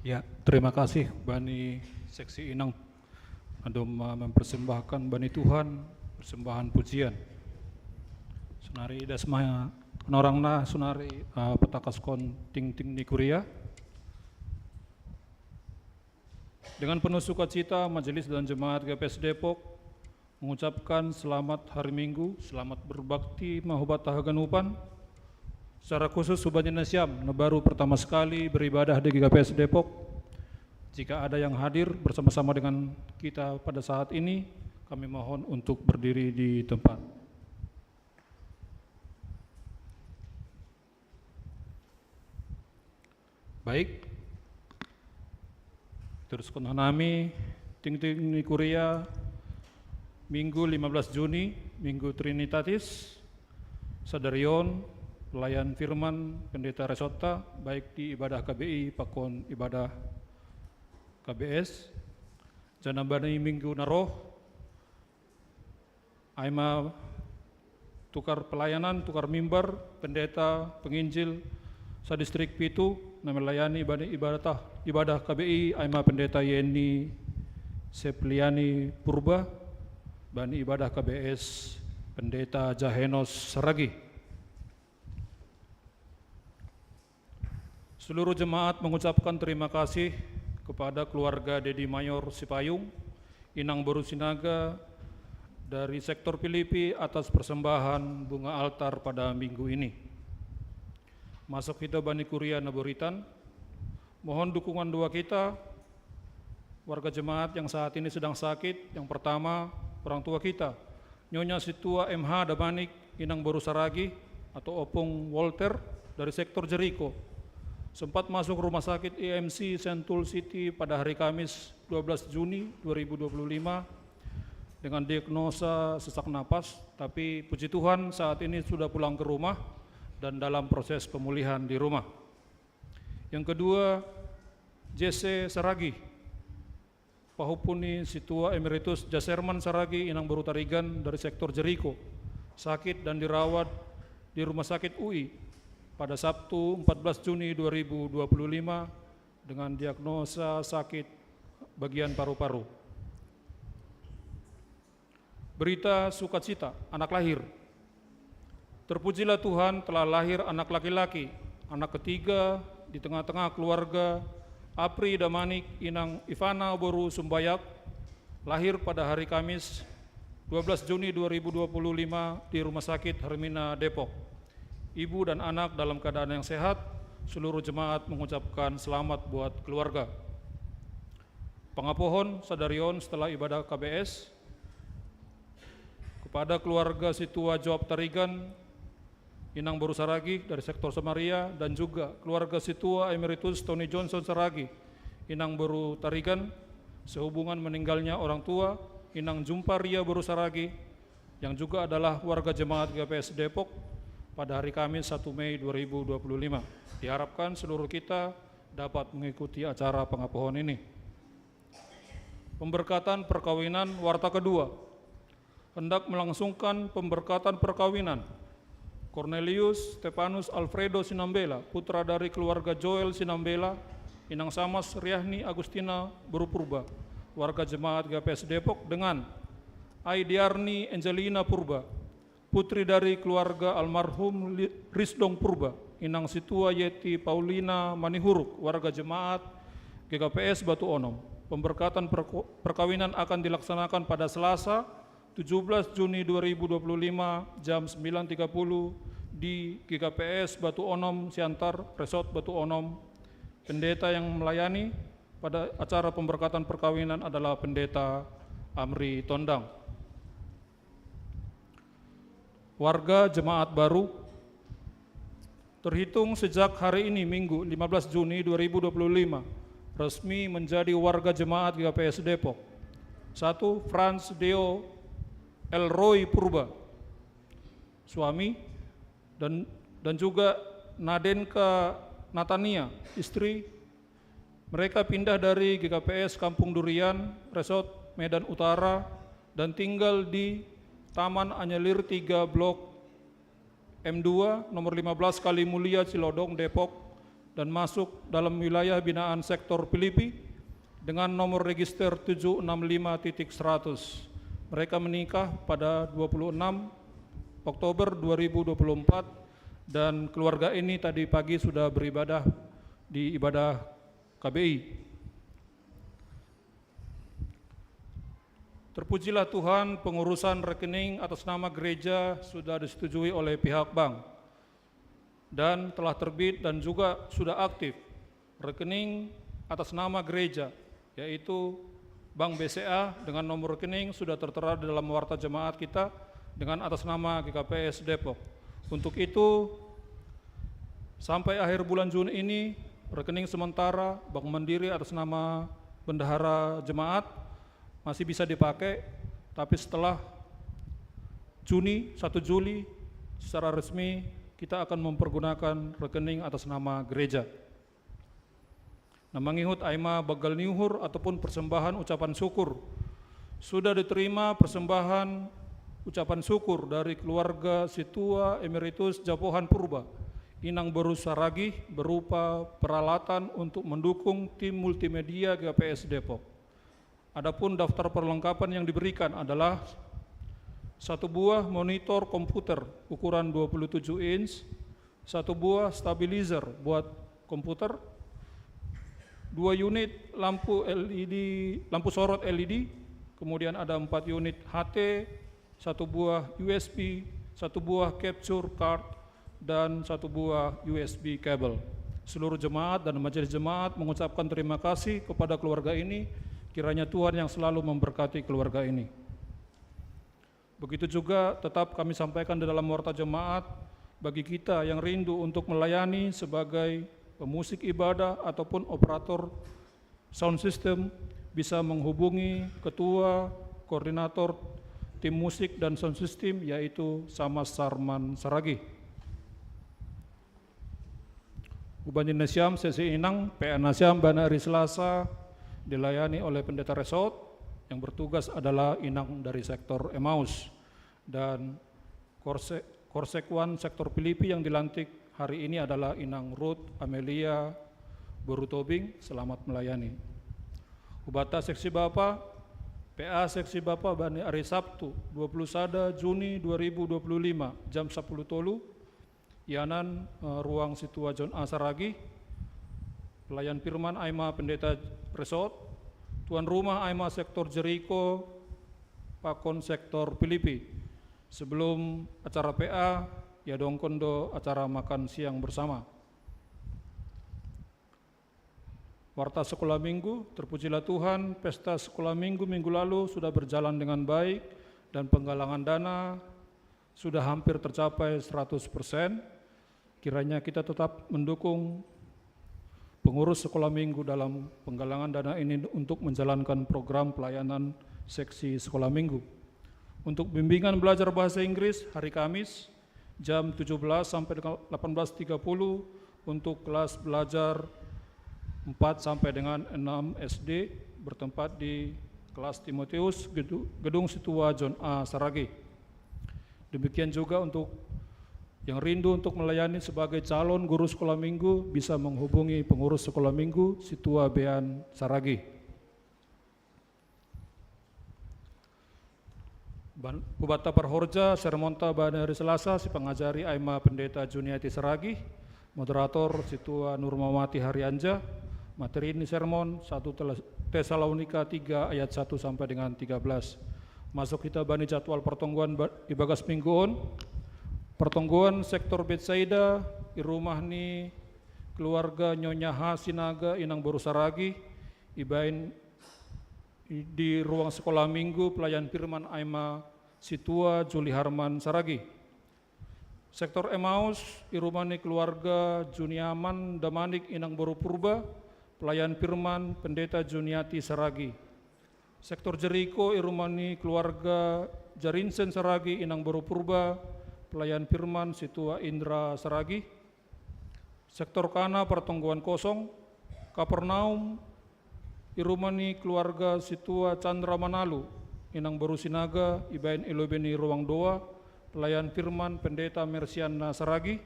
Ya, terima kasih bani seksi inang. Adom, uh, mempersembahkan bani Tuhan persembahan pujian. Sonari dasma konorangna sonari, uh, patakaskon tingting ni kuria. Dengan penuh sukacita, Majelis dan Jemaat G P S Depok mengucapkan selamat Hari Minggu, selamat berbakti mahubata haganupan. Secara khusus hubani nasiam na baru pertama sekali beribadah di G K P S Depok. Jika ada yang hadir bersama-sama dengan kita pada saat ini, kami mohon untuk berdiri di tempat. Baik. Terus kononami, tingting ni kuria, Minggu lima belas Juni, Minggu Trinitatis, sadarion pelayan firman Pendeta Resotta, baik di ibadah K B I pakon ibadah K B S. Janah bani minggu na roh, ai ma tukar pelayanan, tukar mimbar, pendeta, penginjil, sadistrik pitu, na melayani ibadah, ibadah, ibadah K B I, ai ma Pendeta Yeni Sepliani Purba, bani ibadah K B S, Pendeta Jahenos Saragi. Seluruh jemaat mengucapkan terima kasih kepada keluarga Dedi Mayor Sipayung, Inang Boru Sinaga, dari sektor Pilipi atas persembahan bunga altar pada minggu ini. Masuk kita bani kuria na buritan, mohon dukungan doa kita, warga jemaat yang saat ini sedang sakit. Yang pertama, orang tua kita, Nyonya Situa M H Damanik, Inang Boru Saragi, atau Opung Walter dari sektor Jeriko, sempat masuk rumah sakit I M C Sentul City pada hari Kamis dua belas Juni dua ribu dua puluh lima dengan diagnosa sesak napas, tapi puji Tuhan saat ini sudah pulang ke rumah dan dalam proses pemulihan di rumah. Yang kedua, J C Saragi, pahupuni Situa Emeritus Jaserman Saragi, Inang Boru Tarigan dari sektor Jeriko, sakit dan dirawat di Rumah Sakit U I pada Sabtu empat belas Juni dua ribu dua puluh lima dengan diagnosa sakit bagian paru-paru. Berita sukacita, anak lahir. Terpujilah Tuhan, telah lahir anak laki-laki, anak ketiga di tengah-tengah keluarga Apri Damanik, Inang Ivana Boru Sumbayak, lahir pada hari Kamis dua belas Juni dua ribu dua puluh lima di Rumah Sakit Hermina Depok. Ibu dan anak dalam keadaan yang sehat, seluruh jemaat mengucapkan selamat buat keluarga. Pangapohon sadarion setelah ibadah K B S, kepada keluarga Situa Joab Tarigan, Inang Boru Saragi dari sektor Samaria, dan juga keluarga Situa Emeritus Tony Johnson Saragi, Inang Boru Tarigan, sehubungan meninggalnya orang tua, Inang Jumpa Ria Boru Saragi, yang juga adalah warga jemaat G P S Depok, pada hari Kamis satu Mei dua ribu dua puluh lima. Diharapkan seluruh kita dapat mengikuti acara pengapohon ini. Pemberkatan perkawinan warta kedua. Hendak melangsungkan pemberkatan perkawinan Cornelius Stefanus Alfredo Sinambela, putra dari keluarga Joel Sinambela, Inang Samas Riahni Agustina Boru Purba, warga jemaat G P S Depok, dengan Ai Diarni Angelina Purba, putri dari keluarga almarhum Li-, Risdong Purba, Inang Situa Yeti Paulina Manihuruk, warga jemaat G K P S Batu Onom. Pemberkatan perko-, perkawinan akan dilaksanakan pada Selasa, tujuh belas Juni dua ribu dua puluh lima, jam sembilan tiga puluh, di G K P S Batu Onom, Siantar, Resort Batu Onom. Pendeta yang melayani pada acara pemberkatan perkawinan adalah Pendeta Amri Tondang. Warga jemaat baru, terhitung sejak hari ini, Minggu, lima belas Juni dua ribu dua puluh lima, resmi menjadi warga jemaat G K P S Depok. Satu, Franz Deo Elroy Purba, suami, dan, dan juga Nadenka Natania, istri, Mereka pindah dari G K P S Kampung Durian, Resort Medan Utara, dan tinggal di Taman Anyelir tiga Blok M dua, nomor lima belas Kali Mulia, Cilodong, Depok, dan masuk dalam wilayah binaan Sektor Pilipi dengan nomor register tujuh enam lima titik seratus. Mereka menikah pada dua puluh enam Oktober dua ribu dua puluh empat, dan keluarga ini tadi pagi sudah beribadah di ibadah K B I. Terpujilah Tuhan, pengurusan rekening atas nama gereja sudah disetujui oleh pihak bank dan telah terbit dan juga sudah aktif. Rekening atas nama gereja, yaitu Bank B C A, dengan nomor rekening sudah tertera di dalam warta jemaat kita dengan atas nama G K P S Depok. Untuk itu, sampai akhir bulan Juni ini, rekening sementara Bank Mandiri atas nama bendahara jemaat masih bisa dipakai, tapi setelah Juni, satu Juli, secara resmi kita akan mempergunakan rekening atas nama gereja. Nah, mangihut ai ma banggal ni uhur ataupun persembahan ucapan syukur. Sudah diterima persembahan ucapan syukur dari keluarga Situa Emeritus Japohan Purba, Inang Boru Saragih, berupa peralatan untuk mendukung tim multimedia G K P S Depok. Adapun daftar perlengkapan yang diberikan adalah satu buah monitor komputer ukuran dua puluh tujuh inch, satu buah stabilizer buat komputer, dua unit lampu L E D, lampu sorot L E D, kemudian ada empat unit H T, satu buah U S B, satu buah capture card, dan satu buah U S B cable. Seluruh jemaat dan majelis jemaat mengucapkan terima kasih kepada keluarga ini. Kiranya Tuhan yang selalu memberkati keluarga ini. Begitu juga tetap kami sampaikan di dalam warta jemaat, bagi kita yang rindu untuk melayani sebagai pemusik ibadah ataupun operator sound system, bisa menghubungi ketua koordinator tim musik dan sound system, yaitu Sama Sarman Saragih. Uban ni nasiam, seksi inang, P A nasiam bani hari Selasa dilayani oleh pendeta resort, yang bertugas adalah inang dari sektor Emmaus, dan korse-, korsekuan sektor Pilipi yang dilantik hari ini adalah Inang Ruth Amelia Borutobing. Selamat melayani. Ubata seksi bapa, P A seksi bapa bani hari Sabtu, dua puluh sada Juni dua ribu dua puluh lima, jam sapuluh tolu, ianan, eh, ruang Situa John A Saragih, pelayan firman ai ma pendeta resort, tuan rumah ai ma sektor Jeriko, pakon sektor Pilipi. Sebelum acara P A, ya dongkon do acara makan siang bersama. Warta sekolah minggu, terpujilah Tuhan, pesta sekolah minggu minggu lalu sudah berjalan dengan baik dan penggalangan dana sudah hampir tercapai seratus persen. Kiranya kita tetap mendukung pengurus sekolah minggu dalam penggalangan dana ini untuk menjalankan program pelayanan seksi sekolah minggu. Untuk bimbingan belajar bahasa Inggris hari Kamis, jam tujuh belas sampai dengan delapan belas tiga puluh, untuk kelas belajar empat sampai dengan enam S D, bertempat di kelas Timotius, Gedu-, Gedung Situa John A Saragih. Demikian juga untuk yang rindu untuk melayani sebagai calon guru sekolah minggu, bisa menghubungi pengurus sekolah minggu Situa Bean Saragih. Ban-, Ubata parhorja, sermonta bani hari Selasa sipangajari ai ma Pendeta Juniati Saragih, moderator Situa Nurmawati Harianja, materi ni sermon satu Tes-, Tesalonika tiga ayat satu sampai dengan tiga belas. Masuk kita bani jadwal pertongguan ba-, ibagas minggu on. Pertongguan sektor Betsaida, i rumah ni keluarga Nyonya H Sinaga, Inang Boru Saragih, ibain di ruang sekolah minggu pelayan firman ai ma Situa Juli Harman Saragih. Sektor Emmaus, i rumah ni keluarga Juniaman Damanik, Inang Boru Purba, pelayan firman Pendeta Juniati Saragih. Sektor Jeriko, i rumah ni keluarga Jarinsen Saragih, Inang Boru Purba, pelayan firman Situa Indra Saragih. Sektor Kana, pertongguan kosong, Kapernaum, i rumah ni keluarga Situa Chandra Manalu, inang boru Sinaga, ibaen i lobei ni ruang doa, pelayan firman Pendeta Mersiana Saragi.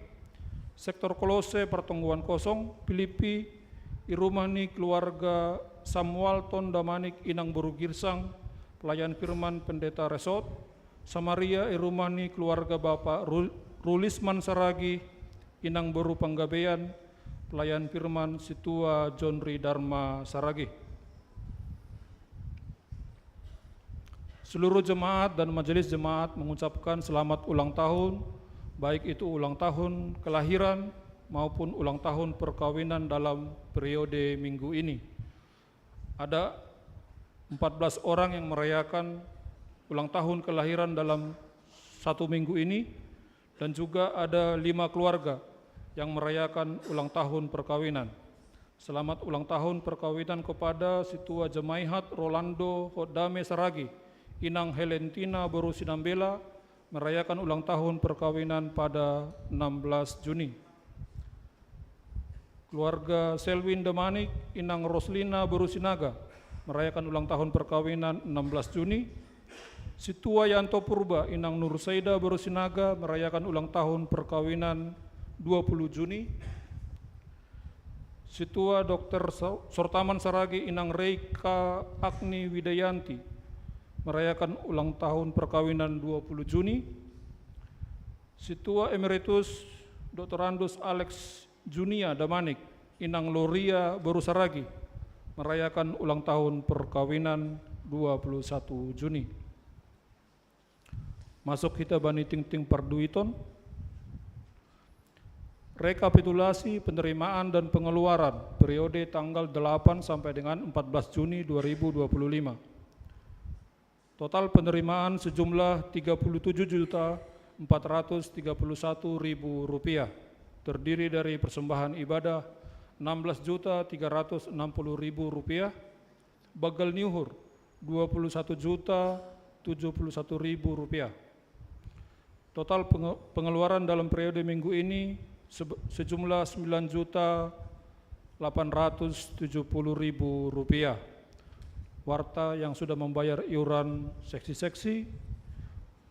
Sektor Kolose, pertonggoan kosong, Filipi, i rumah ni keluarga Samualton Damanik, inang boru Girsang, pelayan firman Pendeta Resot. Samaria, i rumah ni keluarga Bapak Ru-, Rulisman Saragi, inang boru Panggabean, pelayan firman Situa John Ri Dharma Saragi. Seluruh jemaat dan majelis jemaat mengucapkan selamat ulang tahun, baik itu ulang tahun kelahiran maupun ulang tahun perkawinan dalam periode minggu ini. Ada empat belas orang yang merayakan ulang tahun kelahiran dalam satu minggu ini, dan juga ada lima keluarga yang merayakan ulang tahun perkawinan. Selamat ulang tahun perkawinan kepada Situa Jemaihat Rolando Hodame Saragi, inang Helentina boru Sinambela, merayakan ulang tahun perkawinan pada enam belas Juni. Keluarga Selwin Damanik, inang Roslina boru Sinaga, merayakan ulang tahun perkawinan enam belas Juni. Situa Yanto Purba, inang Nursaida boru Sinaga, merayakan ulang tahun perkawinan dua puluh Juni. Situa Dokter Sa-, Sortaman Saragi, inang Reika Agni Widayanti, merayakan ulang tahun perkawinan dua puluh Juni. Situa Emeritus Doktorandus Alex Junia Damanik, inang Loria boru Saragi, merayakan ulang tahun perkawinan dua puluh satu Juni. Masuk hita bani tingting parduiton. Rekapitulasi penerimaan dan pengeluaran periode tanggal delapan sampai dengan empat belas Juni dua ribu dua puluh lima. Total penerimaan sejumlah tiga puluh tujuh juta empat ratus tiga puluh satu ribu rupiah, terdiri dari persembahan ibadah enam belas juta tiga ratus enam puluh ribu rupiah, bagel niuhur dua puluh satu juta tujuh puluh satu ribu rupiah. Total penge-, pengeluaran dalam periode minggu ini sebe-, sejumlah sembilan juta delapan ratus tujuh puluh ribu rupiah. Warta yang sudah membayar iuran seksi-seksi,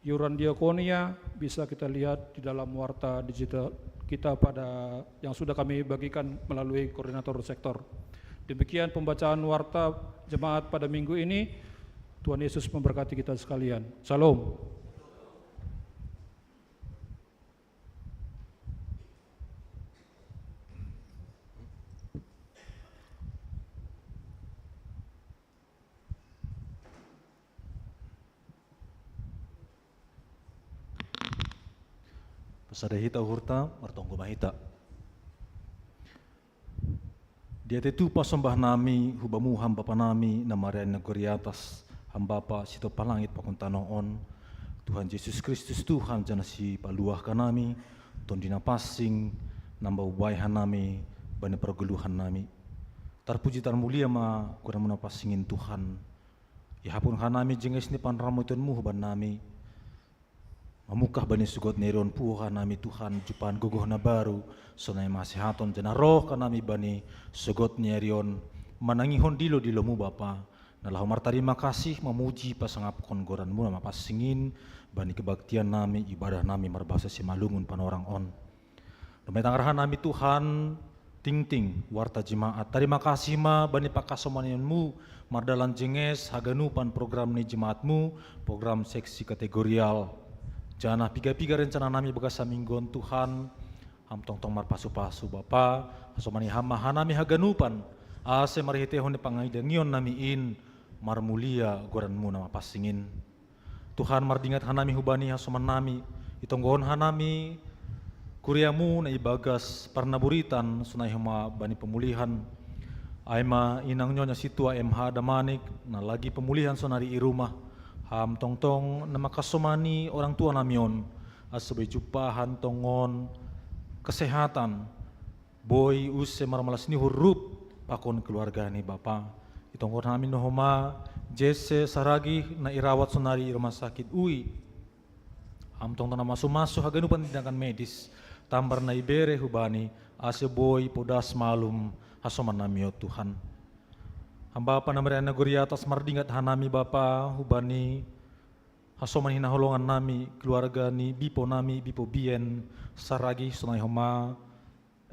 iuran diakonia, bisa kita lihat di dalam warta digital kita pada, yang sudah kami bagikan melalui koordinator sektor. Demikian pembacaan warta jemaat pada minggu ini. Tuhan Yesus memberkati kita sekalian. Shalom. Pasada hita uhurta, martonggo ma hita. Diatei tupa sombah nami hu Bamu, Ham Bapa nami na marianan di nagori atas, Ham Bapa sitopa langit pakon tanoh on, Tuhan Jesus Kristus Tuhan janah Sipaluah hanami, Tonduy Napansing, na mambabai hanami bani pargoluhan nami. Tarpuji tarmulia ma goran-Mu na pansing in Tuhan. Ihapon hanami jenges ni panramotionMu huban nami. Mamungkah bani sogod ni ari on puho hanami Tuhan jumpahon gogoh na baru, sonai ma hasehaton, janah roh hanami bani sogod ni ari on manangihon dilo-diloMu Bapa. Na laho martarima kasih, mamuji, pasangapkon goran-Mu na mapansing in bani kebaktian nami, ibadah nami marbahasa Simalungun Panorang on. Dob ai tangar hanami Tuhan, tingting, warta jemaat. Tarima kasih ma bani pangkasomanion-Mu, mardalan jenges haganupan program ni jemaat-Mu, program seksi kategorial. Janah piga-piga rencana nami bagas saminggu on Tuhan, Ham tongtong marpasu-pasu Bapa, hasomani Ham ma hanami haganupan, ase marhiteihon ni pangidangion nami in, marmulia goran-Mu na mapansing in. Tuhan, mardingat hanami hubani hasoman nami, itonggohon hanami kuria-Mu na ibagas parnaburitan sonai homa bani pamulihan. Ai ma inang Nyonya Situa M H Damanik, na lagi pamulihan sonari i rumah. Ham tongtong na mangkasomani orang tua nami on, ase boi jumpahan tongon kesehatan, boi use marmalas ni uhur rup pakon keluarga ni Bapa. Itonggohon nami homa Jesse Saragi na irawat sonari i rumah sakit U I. Ham tongtong na masu-masu haganupan tindakan medis, tambar na ibere hubani, ase boi podas malum Hasoman nami, o Tuhan. Hamba Bapa na meriana gori atas mardingat hanami Bapa, hubani hasoman hinaholongan nami, keluarga ni Bipo nami, Bipo Bien, Saragi, sonai homa,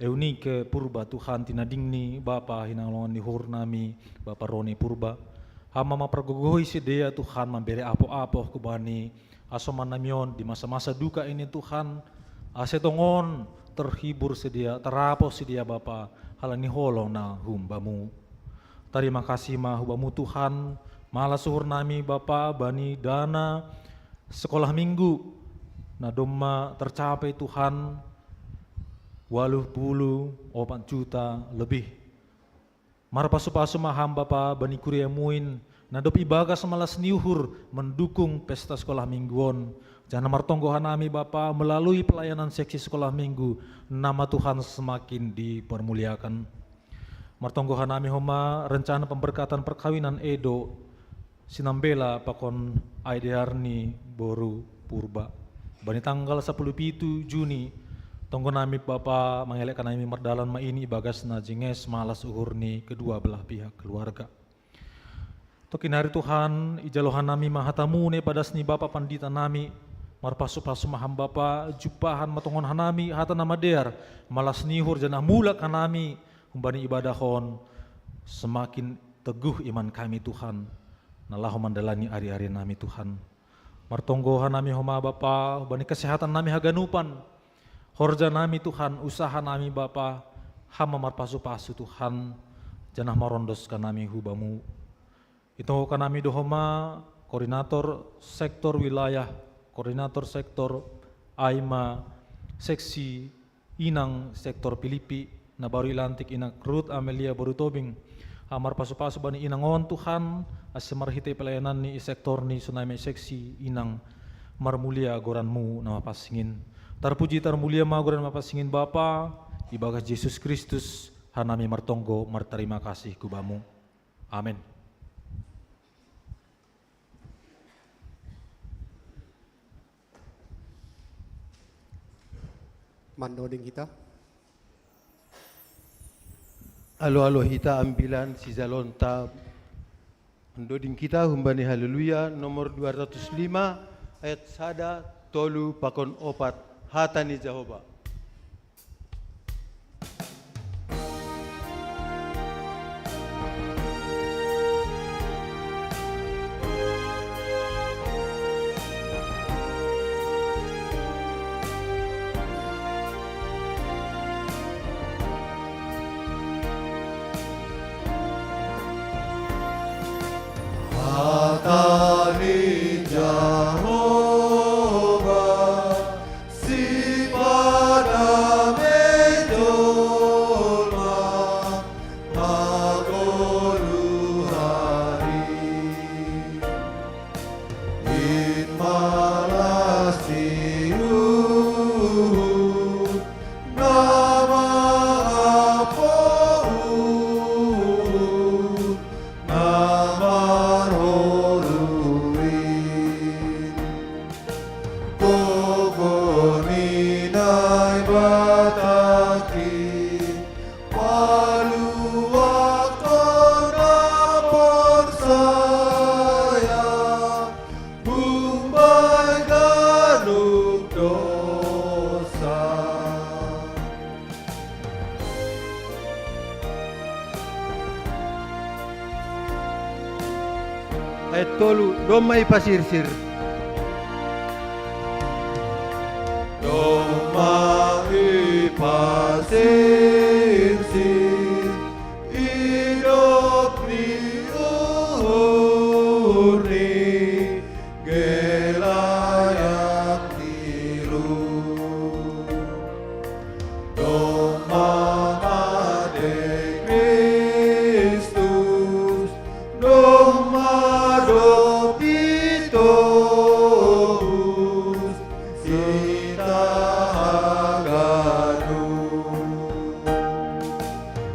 Eunike Purba Tuhan, tinading ni Bapa hinaholongan ni uhur nami, Bapa Roni Purba. Hama ma pargogohi sidea Tuhan, mambere apo-apo hubani hasoman nami on di masa-masa duka ini Tuhan, ase tongon terhibur sidea, tarapo sidea Bapa, halani holong na humbamu. Tarima kasih ma hubamu Tuhan, malas uhur nami Bapa, bani dana sekolah minggu, na domma tercapai Tuhan, waluh pulu opat juta lebih. Marpasu-pasu ma hamba Bapa, bani kuria muin, na dob ibagas malas ni uhur mendukung pesta sekolah minggu on. Janah martonggo hanami Bapa melalui pelayanan seksi sekolah minggu, nama Tuhan semakin dipermuliakan. Martonggo hanami homa rencana pemberkatan perkawinan Edo, sinambela pakon ai dear ni boru Purba. Bani tanggal sapuluh pitu Juni, tonggo nami Bapa mangelek hanami mardalan ma ini ibagas na jenges malas uhur ni kedua belah pihak keluarga. Tokin hari Tuhan, ijalo hanami ma hatamu ne padas ni Bapa pandita nami, marpasu-pasu ma ham Bapa, jumpahan ma tongon hanami hata na madear, malas ni uhur janah mulak hanami, humbani ibadah on, semakin teguh iman kami Tuhan, na laho mandalani ari-ari nami Tuhan. Martonggo hanami homa Bapa, humbani kesehatan nami haganupan, horja nami Tuhan, usaha nami Bapa, hama marpasu-pasu Tuhan, janah marondos hanami hubamu. Itonggo hanami do homa koordinator sektor wilayah, koordinator sektor ai ma seksi inang sektor Pilipi, na baru ilantik inang Ruth Amelia boru Tobing. Hama marpasu-pasu bani inang on Tuhan, ase marhitei pelayanan ni i sektor ni sonai ma i seksi inang marmulia goranmu na mapansingin. Tarpuji tarmulia ma goran mapansingin Bapa, ibagas Jesus Kristus, hanami martonggo martarima kasih hubamu. Amen. Mandoding hita. Alo-alo hita ambilan sijalonta. Mandoding hita humbani Haleluya nomor dua ratus lima, ayat sada, tolu pakon opat, hata ni Jahowa. Hata ni Jahowa, si padame jolma, hagoluh ari. In malas ni uhur, na mangapohur, na marholuin. Gogo ni Naibata kin, paluahkon na porsaya, humbani ganup dosa. Ayat tolu, domma ipasirsir. Domma ipasirsir, idop ni uhur ni gelayang tilu. Domma mate Kristus, domma dob itobus, hita haganup.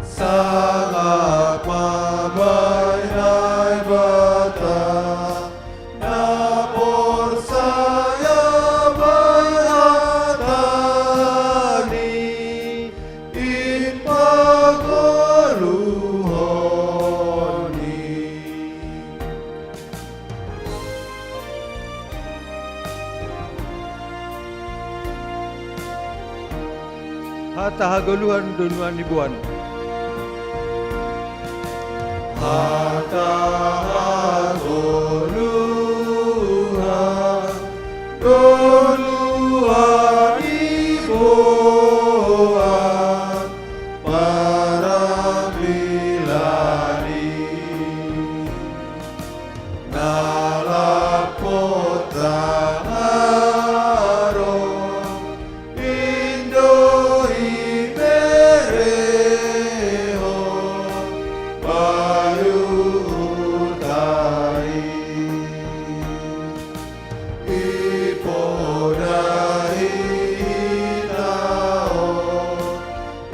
Sangap ma bai Naibata, na porsaya bai hata-Ni, in pagoluh Hata hagoluhan do nuan ni boan. Hata hagoluhan do nuan ni boan, paramilani. Nalapota haro indo ibereho payu utai. Ipoda itao.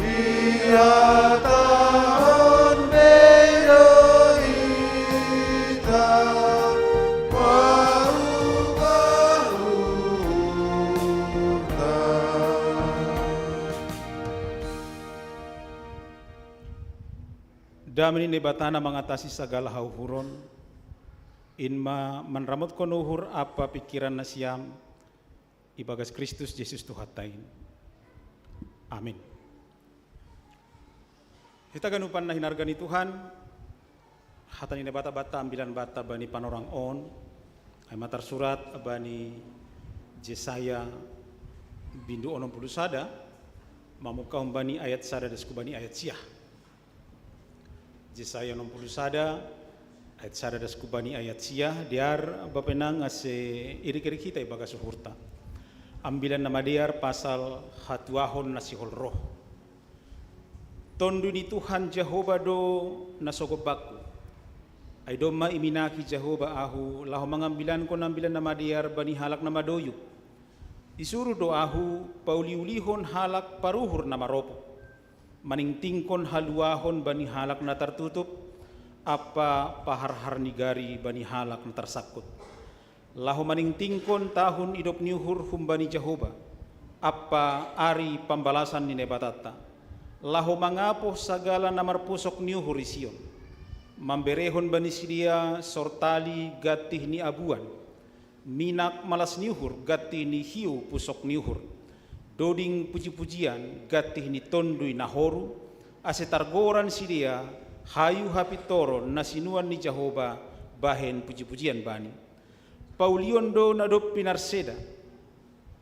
Ia tahon bedo ita paru-paruta. Dame ni Naibata na mangatasi sagala hauhuron, in ma manramotkon uhur ampa pingkiran nasiam, ibagas Kristus Jesus Tuhanta in. Amin. Hita ganupan na hinarga ni Tuhan, hata ni Naibata banta ambilan banta bani panorang on, ai ma tarsurat bani Jesaya bindu onom pulu sada, mamungka humbani ayat sada das hubani ayat sia. Jesaya onom pulu sada, ayat sada das hubani ayat sia, dear bapa inang ase irik-irik hita ibagas uhurta. Ambilan na madear pasal hatuahon na sihol roh. Tonduy ni Tuhan Jahowa do na sogop bakku. Ai domma iminaki Jahowa ahu laho mangambilankon ambilan na madear bani halak na madoyuk. Isuru do ahu pauliulihon halak paruhur na maropuk, maningtingkon haluahon bani halak na tartutup, ampa paharhar ni gari bani halak na tarsangkut. Laho maningtingkon tahun idop ni uhur humbani Jahowa, ampa ari pambalasan ni Naibatanta. Laho mangapoh sagala na marpusok ni uhur i Sion. Mamberehon bani sidea sortali gantih ni abuan, minak malas ni uhur gantih ni hiou pusok ni uhur, doding puji-pujian gantih ni tonduy nahoru, ase targoran sidea hayu hapintoron na sinuan ni Jahowa bahen puji-pujian bani. Paulion do na dob pinarseda,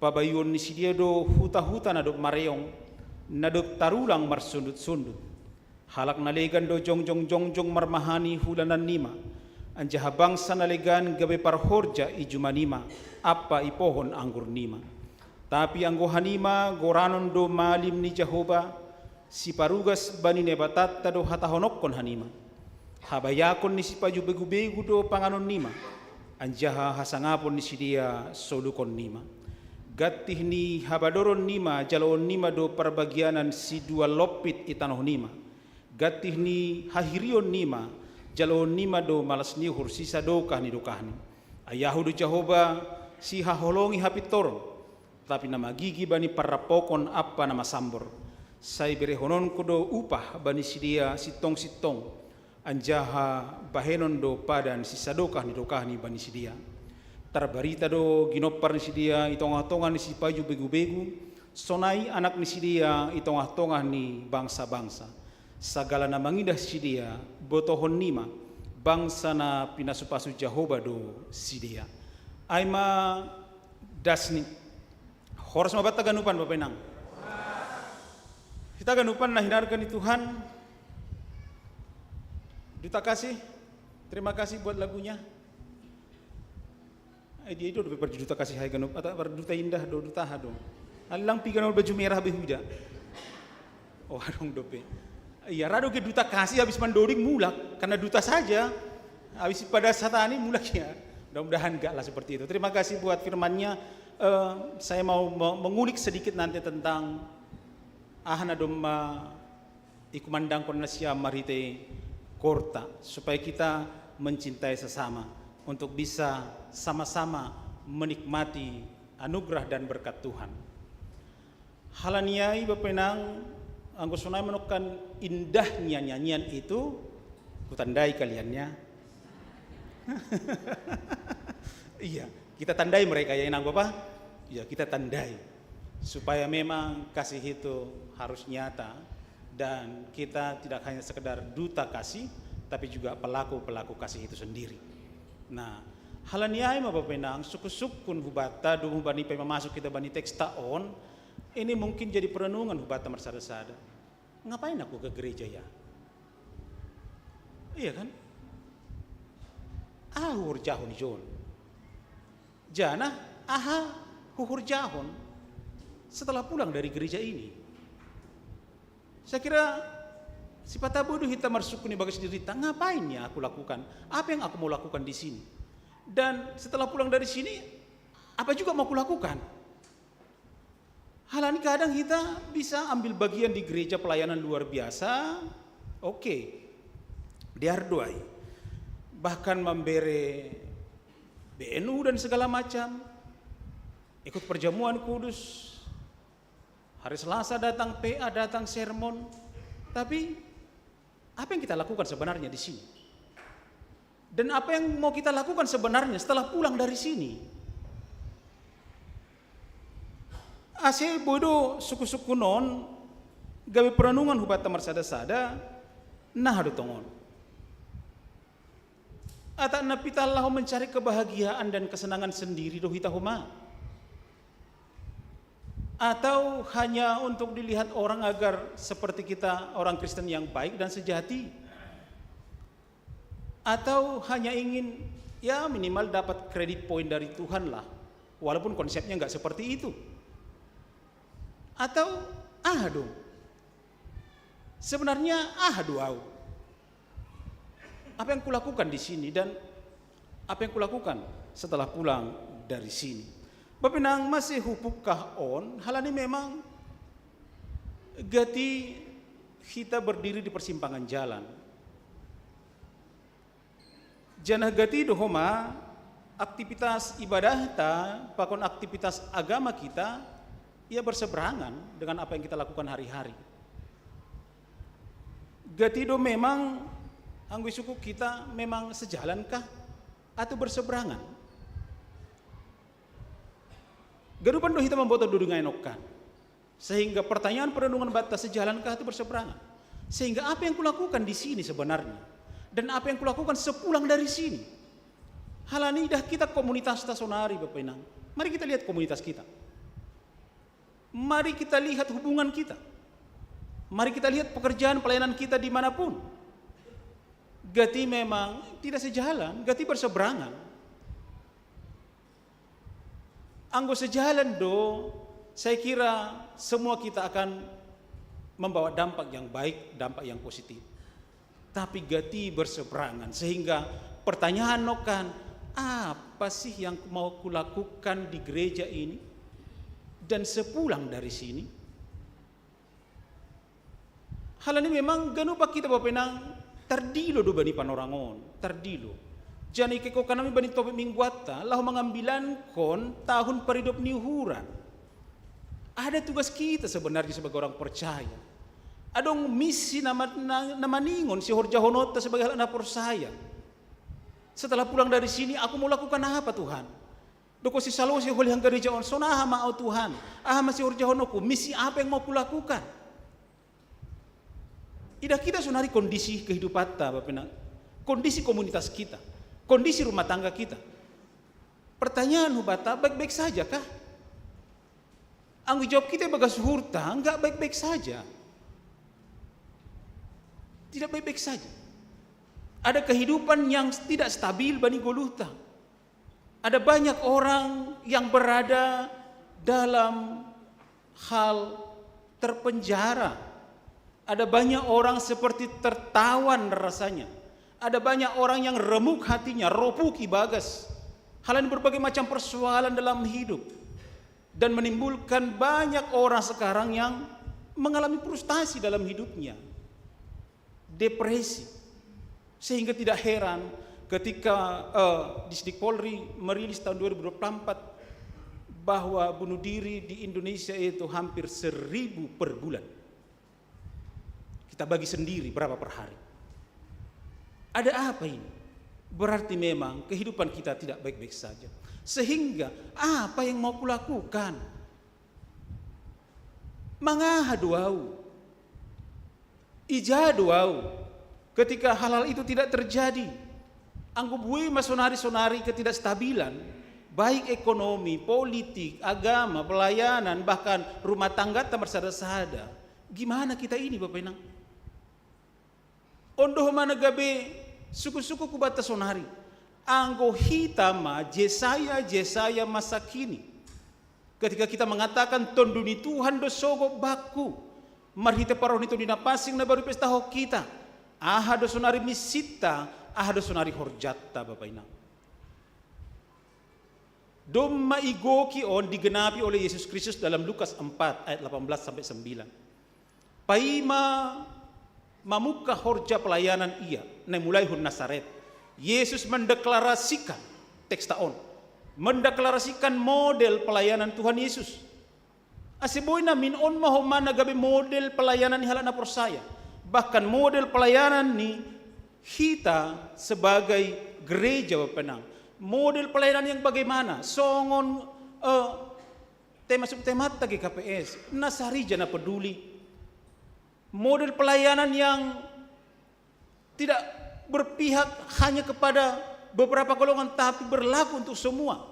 pabayuon ni sidea do huta-huta na dob mareong, na dob tarulang marsundut-sundut. Halak na legan do jongjong-jongjong marmahani hulanan nima, anjaha bangsa na legan gabe parhorja i juma nima ampa i pohon anggur nima. Tapi anggo hanima goranon do malim ni Jahowa, siparugas bani Naibatanta do hatahononkon hanima. Habayakon ni sipajo begu-begu do panganon nima, anjaha hasangapon ni sidea solukon nima. Gantih ni habadoron nima jaloon nima do parbagianan sidua lompit i tanoh nima. Gantih ni hahirion nima jaloon nima do malas ni uhur sisadokah ni dokahni. Ai ahu do Jahowa, sihaholongi hapintoron, tapi na magigi bani parrampokon ampa na masambor. Sai berehononku do upah bani sidea sintong-sintong, anjaha bahenon do padan sisadokah ni dokahni bani sidea. Tarbarita do ginompar ni sidea i tongah-tongah ni sipajo begu-begu, sonai anak ni sidea i tongah-tongah ni bangsa-bangsa. Sagala na mangidah sidea botohon nima, bangsa na pinasu-pasu Jahowa do sidea. Ai ma dasni. Horas ma banta ganupan, Bapa Inang. Hita ganupan na hinarga ni Tuhan. Duta Kasih, terima kasih buat lagunya. Ai dia itu dope parduta kasih hai ganup, atau parduta indah do, duta ha do. Allang piga na baju merah be huida. Oh, adong dope. Iya, ra do ge duta kasih habis mandoding mulak, karena duta saja. Habis pada satani mulak ya. Mudah-mudahan enggak lah seperti itu. Terima kasih buat firmannya. Eh, saya mau me-, mengulik sedikit nanti tentang aha na domma ikumandangkon nasiam marhite korta, supaya kita mencintai sesama untuk bisa sama-sama menikmati anugerah dan berkat Tuhan. Halani ai, Bapa Inang, anggo sonai manongkan indahnya nyanyian itu, kutandai kaliannya. Iya, kita tandai mereka ya, Inang Bapa. Iya, kita tandai. Supaya memang kasih itu harus nyata dan kita tidak hanya sekedar duta kasih, tapi juga pelaku-pelaku kasih itu sendiri. Nah, hal ni ai ma Bapa inang, suku-sukun hubata, dumba ni pe mamasuk kita bani teks ta on, ini mungkin jadi perenungan hubata marsada-sada. Ngapain aku ke gereja ya? Iya kan? Aha huhorjahon ijon. Janah aha huhorjahon setelah pulang dari gereja ini. Saya kira sipata bodo hita marsukun ibagas dirita, ngapain ya aku lakukan? Apa yang aku mau lakukan di sini? Dan setelah pulang dari sini, apa juga mau kulakukan? Hal ni kadang kita bisa ambil bagian di gereja pelayanan luar biasa, oke, dihargai. Bahkan membere B N U dan segala macam, ikut perjamuan kudus, hari Selasa datang P A, datang sermon. Tapi apa yang kita lakukan sebenarnya di sini? Dan apa yang mau kita lakukan sebenarnya setelah pulang dari sini? Ase boi do suku-sukun on gabe perenungan hubata marsada-sada, naha do tongon. Atau na pitah laho mencari kebahagiaan dan kesenangan sendiri do hita homa? Atau hanya untuk dilihat orang agar seperti kita orang Kristen yang baik dan sejati? Atau hanya ingin, ya, minimal dapat kredit poin dari Tuhan lah, walaupun konsepnya nggak seperti itu? Atau, ah, aduh, sebenarnya, ah, aduh, au. Apa yang kulakukan di sini dan apa yang kulakukan setelah pulang dari sini? Bapa inang, masih hupuk kah on, hal ni memang gati hita berdiri di persimpangan jalan. Janah gati do homa, aktivitas ibadahta pakon aktivitas agama kita, ia berseberangan dengan apa yang kita lakukan hari-hari. Gati do memang anggo i suku kita memang sejalankah atau berseberangan? Ganupan do hita mamboto do dungga enokan. Sehingga pertanyaan perenungan banta, sejalankah atau berseberangan? Sehingga apa yang kulakukan di sini sebenarnya? Dan apa yang kulakukan sepulang dari sini? Hal ni idah kita komunitas ta sonari, Bapa inang. Mari kita lihat komunitas kita. Mari kita lihat hubungan kita. Mari kita lihat pekerjaan pelayanan kita di manapun. Gati memang tidak sejalan, gati berseberangan. Anggo sejalan do, saya kira semua kita akan membawa dampak yang baik, dampak yang positif. Tapi gati berseberangan, sehingga pertanyaan nokan, apa sih yang mau kulakukan di gereja ini? Dan sepulang dari sini, hal ni memang ganup hita, Bapa inang, tardilo do bani panorang on, tardilo. Janah ingkon hami bani topik mingguanta, laho mangambilankon tahun paridop ni uhuran. Ada tugas kita sebenarnya sebagai orang percaya. Adong misi na, na, na maningon sihorjahononta sebagai halak na porsaya. Setelah pulang dari sini, aku mau lakukan apa, Tuhan? Dokon sisalose holi hanggarejaon, songon aha ma au, Tuhan? Aha ma sihorjahononku? Misi apa yang mau kulakukan? Idah kita sonari kondisi kehidupanta, Bapa inang, kondisi komunitas kita, kondisi rumah tangga kita. Pertanyaan hubanta, baik-baik saja kah? Anggo jawab kita ibagas uhurta, nggak baik-baik saja. Tidak baik-baik saja. Ada kehidupan yang tidak stabil bani goluhta. Ada banyak orang yang berada dalam hal terpenjara. Ada banyak orang seperti tertawan rasanya. Ada banyak orang yang remuk hatinya, ropuk ibagas. Hal ni berbagai macam persoalan dalam hidup. Dan menimbulkan banyak orang sekarang yang mengalami frustasi dalam hidupnya. Depresi. Sehingga tidak heran ketika eh, Disdik Polri merilis tahun dua ribu dua puluh empat bahwa bunuh diri di Indonesia itu hampir seribu per bulan. Kita bagi sendiri berapa per hari. Ada apa ini? Berarti memang kehidupan kita tidak baik-baik saja. Sehingga apa yang mau kulakukan? Mangaha do au, ija do au, ketika hal-hal itu tidak terjadi. Anggo boi ma sonari-sonari ketidakstabilan, baik ekonomi, politik, agama, pelayanan, bahkan rumah tangga ta marsada-sada. Gimana kita ini, Bapak Inang? Ondo ho ma na gabe suku-suku kubata sonari. Anggo hita ma Jesaya, Jesaya masa kini. Ketika kita mengatakan, "Tondu ni Tuhan do sogot bakku," marhite parroh ni Tondi Napansing na baru ipestahon kita. Aha do sonari misinta, aha do sonari horjatta, Bapak Inang. Domma igoki on digenapi oleh Yesus Kristus dalam Lukas empat ayat delapan belas sampai sembilan. Paima mamungka horja pelayanan ia, na mulai hun Nasaret. Yesus mendeklarasikan, teksta on, mendeklarasikan model pelayanan Tuhan Yesus. Ase boi namin on ma homa na gabe model pelayanan ni halak na porsaya. Bahkan model pelayanan ni hita sebagai gereja, Bapak Inang. Model pelayanan yang bagaimana? Songon eh, tema subtemata G K P S, na sarija na peduli. Model pelayanan yang tidak berpihak hanya kepada beberapa golongan, tapi berlaku untuk semua.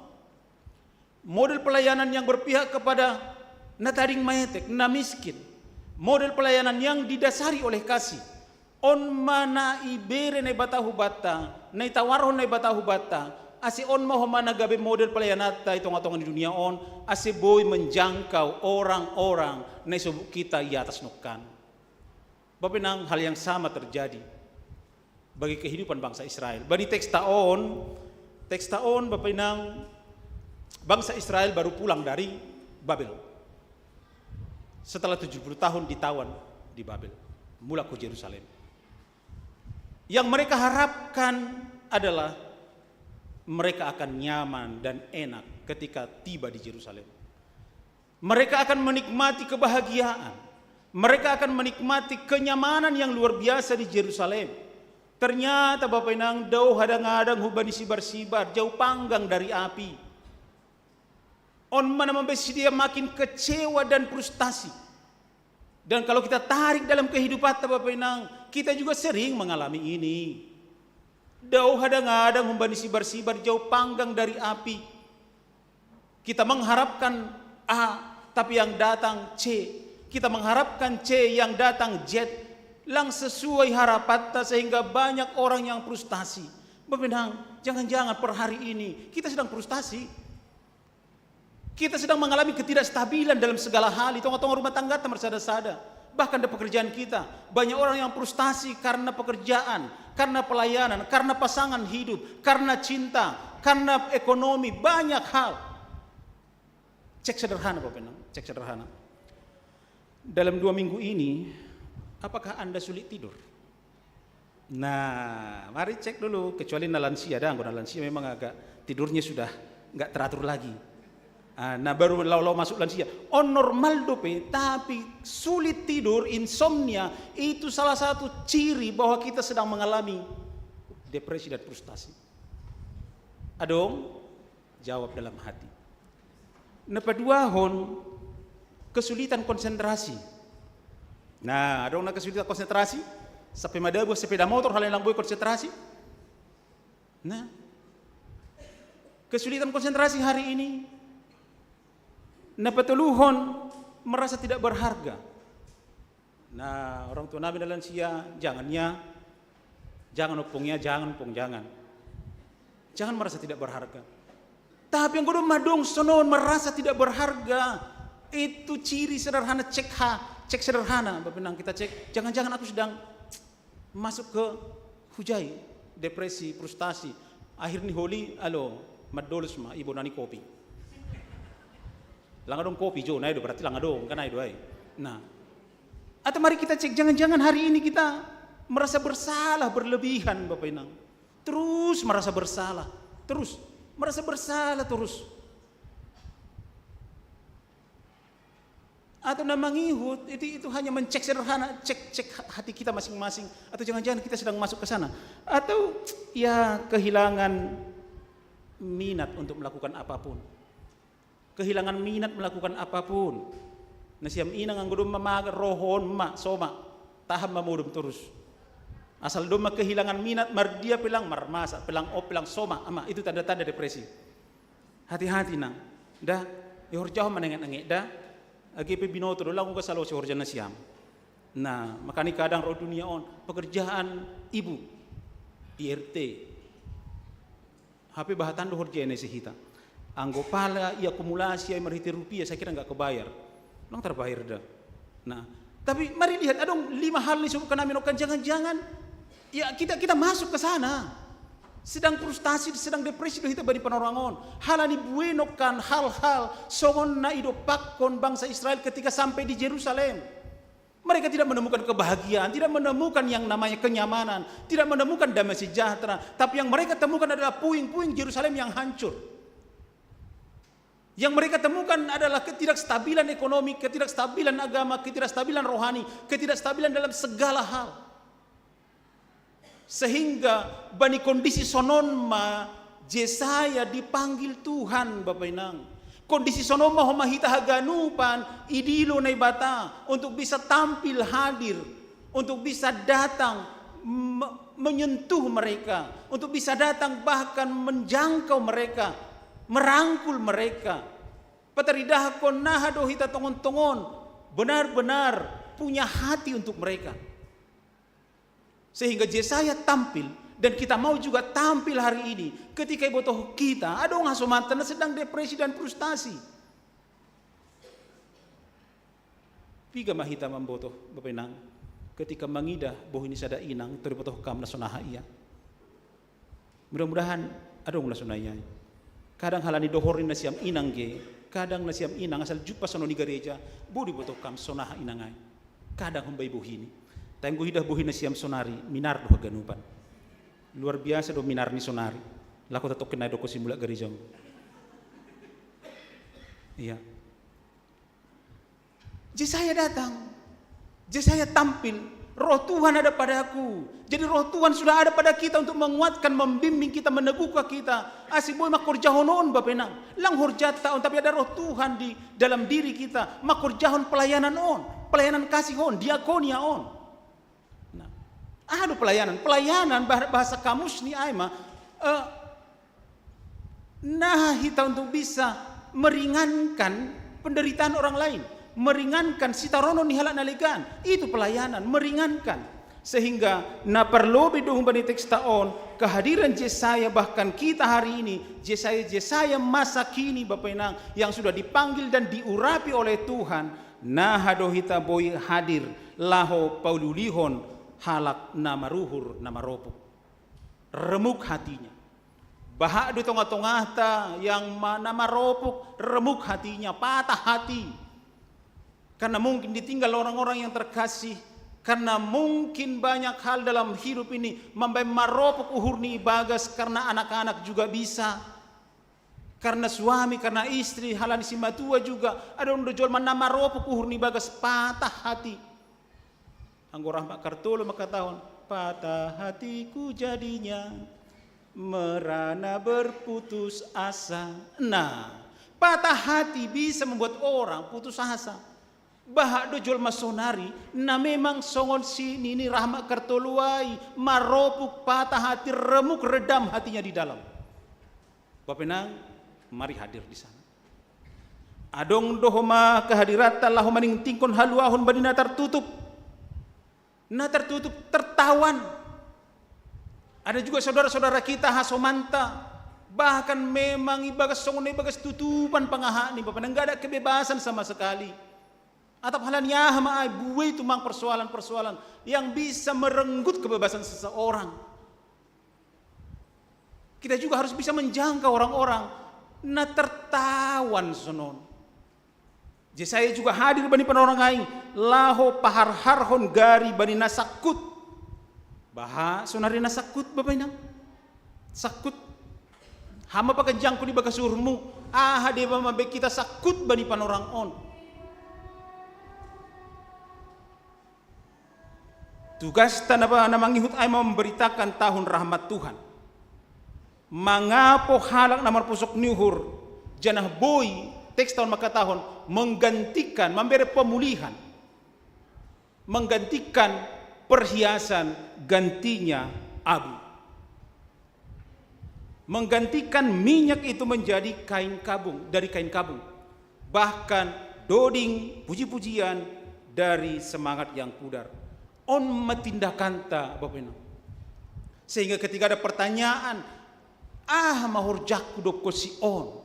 Model pelayanan yang berpihak kepada na tading maetek, na miskin. Model pelayanan yang didasari oleh kasih. On ma na ibere Naibata hubanta, na itawarhon Naibata hubanta, ase on ma homa na gabe model pelayananta i tonga-tonga ni dunia on, ase boi menjangkau orang-orang na isobut kita i atas nongkan. Bapak Inang, hal yang sama terjadi bagi kehidupan bangsa Israel. Bani teksta on, teksta on, Bapak Inang, bangsa Israel baru pulang dari Babel. Setelah tujuh puluh tahun ditawan di Babel, mulak ke Jerusalem. Yang mereka harapkan adalah mereka akan nyaman dan enak ketika tiba di Jerusalem. Mereka akan menikmati kebahagiaan. Mereka akan menikmati kenyamanan yang luar biasa di Jerusalem. Ternyata, Bapak Inang, dao hadang-adang hubani sibar-sibar, jau panggang dari api. On ma na mambaen sidea makin kecewa dan frustasi. Dan kalau kita tarik dalam kehidupanta, Bapak Inang, kita juga sering mengalami ini. Dao hadang-adang hubani sibar-sibar, jau panggang dari api. Kita mengharapkan A, tapi yang datang C. Kita mengharapkan C, yang datang Z. Lang sesuai harapanta, sehingga banyak orang yang frustasi. Bapak Inang, jangan-jangan per hari ini kita sedang frustasi. Kita sedang mengalami ketidakstabilan dalam segala hal, i tonga-tonga rumah tanggata marsada-sada. Bahkan di pekerjaan kita, banyak orang yang frustasi karena pekerjaan, karena pelayanan, karena pasangan hidup, karena cinta, karena ekonomi, banyak hal. Cek sederhana, Bapak Inang, cek sederhana. Dalam dua minggu ini, apakah Anda sulit tidur? Nah, mari cek dulu, kecuali na lansia, dah, anggo na lansia memang agak tidurnya sudah nggak teratur lagi. Ah, nah, baru lau-lau masuk lansia. On normal dope, tapi sulit tidur, insomnia, itu salah satu ciri bahwa kita sedang mengalami depresi dan frustasi. Adong, jawab dalam hati. Na paduahon, kesulitan konsentrasi. Nah, adong na kesulitan konsentrasi, sampe madabuh sepeda motor halai lang boi konsentrasi. Nah, kesulitan konsentrasi hari ini. Na patoluhon, merasa tidak berharga. Nah, orang tua nami na lansia, jangan ya, jangan ompung ya, jangan ompung, jangan. Jangan merasa tidak berharga. Tapi anggo domma adong sonon merasa tidak berharga, itu ciri sederhana, cek ha, cek sederhana, Bapak Inang, kita cek, jangan-jangan aku sedang masuk ke hujai, depresi, frustasi. Akhir ni holi, alo, maddolos ma, ibo nani kopi. Lang adong kopi jo, nai do, berarti lang adong, kan nai do ai. Nah, atau mari kita cek, jangan-jangan hari ini kita merasa bersalah berlebihan, Bapak Inang. Terus merasa bersalah, terus merasa bersalah terus. Atau na mangihut itu, itu hanya mencek sederhana, cek, cek hati kita masing-masing. Atau jangan-jangan kita sedang masuk ke sana. Atau ya kehilangan minat untuk melakukan apapun. Kehilangan minat melakukan apapun. Na siam inang anggo domma mager rohon ma soma, tahan ma modom torus. Asal domma kehilangan minat, mardia pelang, marmasa pelang, o pelang soma ama, itu tanda-tanda depresi. Hati-hati nang da, ihorjahon manenget-enget da. Age pe binoto do, lagu kasalo si horja na siam. Nah, makanya kadang ro dunia on pekerjaan ibu di R T, hape bahatan do horja na isi hita. Anggo pala iakumulasi ai marhite rupiah, saya kira nggak kebayar. Nang terbayar dah. Nah, tapi mari lihat, ada lima hal yang disebutkan namin okan, jangan-jangan ya kita kita masuk ke sana. Sedang frustasi, sedang depresi do hita bani panorangon. Halani buenokan hal-hal songon na idopakkon bangsa Israel ketika sampai di Jerusalem. Mereka tidak menemukan kebahagiaan, tidak menemukan yang namanya kenyamanan, tidak menemukan damai sejahtera. Tapi yang mereka temukan adalah puing-puing Jerusalem yang hancur. Yang mereka temukan adalah ketidakstabilan ekonomi, ketidakstabilan agama, ketidakstabilan rohani, ketidakstabilan dalam segala hal. Sehingga bani kondisi sonon ma Jesaya dipanggil Tuhan, Bapa Inang. Kondisi sonon ma homa hita haganupan idilo Naibata untuk bisa tampil hadir, untuk bisa datang me- menyentuh mereka, untuk bisa datang bahkan menjangkau mereka, merangkul mereka. Pataridahkon naha do hita tongon-tongon benar-benar punya hati untuk mereka. Sehingga Jesaya tampil, dan kita mau juga tampil hari ini. Ketika ibotoh kita, adong hasomanta na sedang depresi dan frustasi. Piga ma hita mambotoh, Bapa Inang, ketika mangidah bohi ni sada inang, toribotoh kam na sonaha ia. Mudah-mudahan adong na sonai ai. Kadang halani dohor ni na siam inang ge, kadang na siam inang asal jumpa sonon i gareja, boi dibotoh kam sonaha inang ai. Kadang hombai bohini. Tanggo idah bohi na siam sonari, minar do haganupan. Luar biasa do minar ni sonari. Lako tatokkin na dokon simulak gareja. Iya. Jesaya datang. Jesaya tampil. Roh Tuhan ada padaku. Jadi Roh Tuhan sudah ada pada kita untuk menguatkan, membimbing kita, meneguhkan kita. Asi boi mangkorjahon on, Bapa Inang. Lang horjata on, tapi ada Roh Tuhan di dalam diri kita. Mangkorjahon pelayanan on, pelayanan kasih on, diakonia on. Nah, aha do pelayanan? Pelayanan, bahasa kamus ni ai ma, eh, naha hita untuk bisa meringankan penderitaan orang lain, meringankan sitaronon ni halak na legan. Itu pelayanan, meringankan. Sehingga na parlobei do humbani teksta on, kehadiran Jesaya, bahkan kita hari ini, Jesaya-Jesaya masa kini, Bapa Inang, yang sudah dipanggil dan diurapi oleh Tuhan, naha do hita boi hadir laho paulihon halak na maruhur, na maropuk. Remuk hatinya. Baha do tonga-tongata yang ma- na maropuk, remuk hatinya, patah hati. Karena mungkin ditinggal orang-orang yang terkasih, karena mungkin banyak hal dalam hidup ini mambaen maropuk uhur ni ibagas, karena anak-anak juga bisa. Karena suami, karena istri, halani simatua juga, adong do jolma na maropuk uhur ni ibagas, patah hati. Anggo Rahmat Kartolo mangkatahon, patah hatiku jadinya merana berputus asa. Nah, patah hati bisa membuat orang putus asa. Baha do jolma sonari na memang songon si nini Rahmat Kartolo ai, maropuk, patah hati, remuk, redam hatinya di dalam. Bapa Inang, mari hadir di sana. Adong do homa kehadiranta laho maningtingkon haluahon bani na tertutup. Na tertutup, tertawan. Ada juga saudara-saudara kita hasomanta, bahkan memang ibagas songon ibagas tutupan pangahatni, Bapa Inang, nggak ada kebebasan sama sekali. Atap halani aha ma ai, buei tumang persoalan-persoalan yang bisa merenggut kebebasan seseorang. Kita juga harus bisa menjangkau orang-orang na tertawan sonon. Jesaya juga hadir bani panorang ai, laho paharharhon gari bani na sangkut. Baha sonari na sangkut, Bapa Inang? Sangkut. Hama paganjangku di bagas uhurmu, aha deba mambaen hita sangkut bani panorang on. Tugasta na, na mangihut ai ma memberitakan tahun rahmat Tuhan. Mangapo halak na marposok ni uhur, janah boi Teks tahun maka tahun menggantikan, memberi pemulihan, menggantikan perhiasan gantinya abu, menggantikan minyak itu menjadi kain kabung, dari kain kabung, bahkan doding puji-pujian dari semangat yang pudar. On matindakan ta, Bapak Ibu. Sehingga ketika ada pertanyaan, ah, mahorjaku doko si on,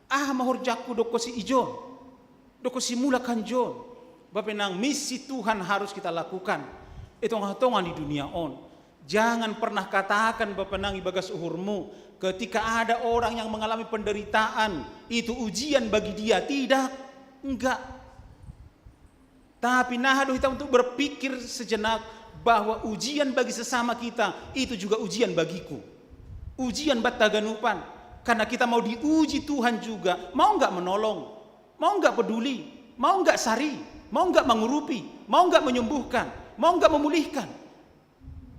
ah, mahorjaku doko si ijon, doko si mulakan jon. Bapak Ibu, misi Tuhan harus kita lakukan. Itu tonga-tonga di dunia on. Jangan pernah katakan, Bapak Ibu, ibagas uhurmu, ketika ada orang yang mengalami penderitaan, itu ujian bagi dia. Tidak, enggak. Tapi nah, aduh, kita untuk berpikir sejenak bahwa ujian bagi sesama kita itu juga ujian bagiku. Ujian bat haganupan. Karena kita mau diuji Tuhan juga, mau nggak menolong, mau nggak peduli, mau nggak sari, mau nggak mengurupi, mau nggak menyembuhkan, mau nggak memulihkan.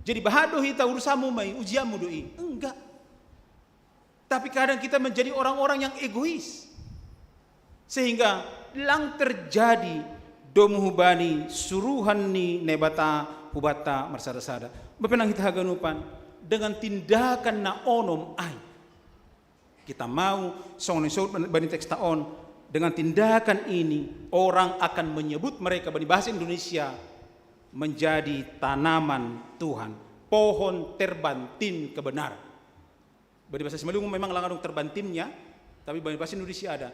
Jadi baha do hita urusanmu mai, ujianmu do i? Enggak. Tapi kadang kita menjadi orang-orang yang egois. Sehingga lang terjadi domu hubani suruhan ni Naibata hubanta marsada-sada. Bapak Ibu, hita haganupan, dengan tindakan na onom ai. Kita mau, songon na disebut bani teks ta on, dengan tindakan ini orang akan menyebut mereka, bani bahasa Indonesia, menjadi tanaman Tuhan, pohon terbantin kebenaran. Bani bahasa Simalungun memang lang adong terbantinnya, tapi bani bahasa Indonesia ada.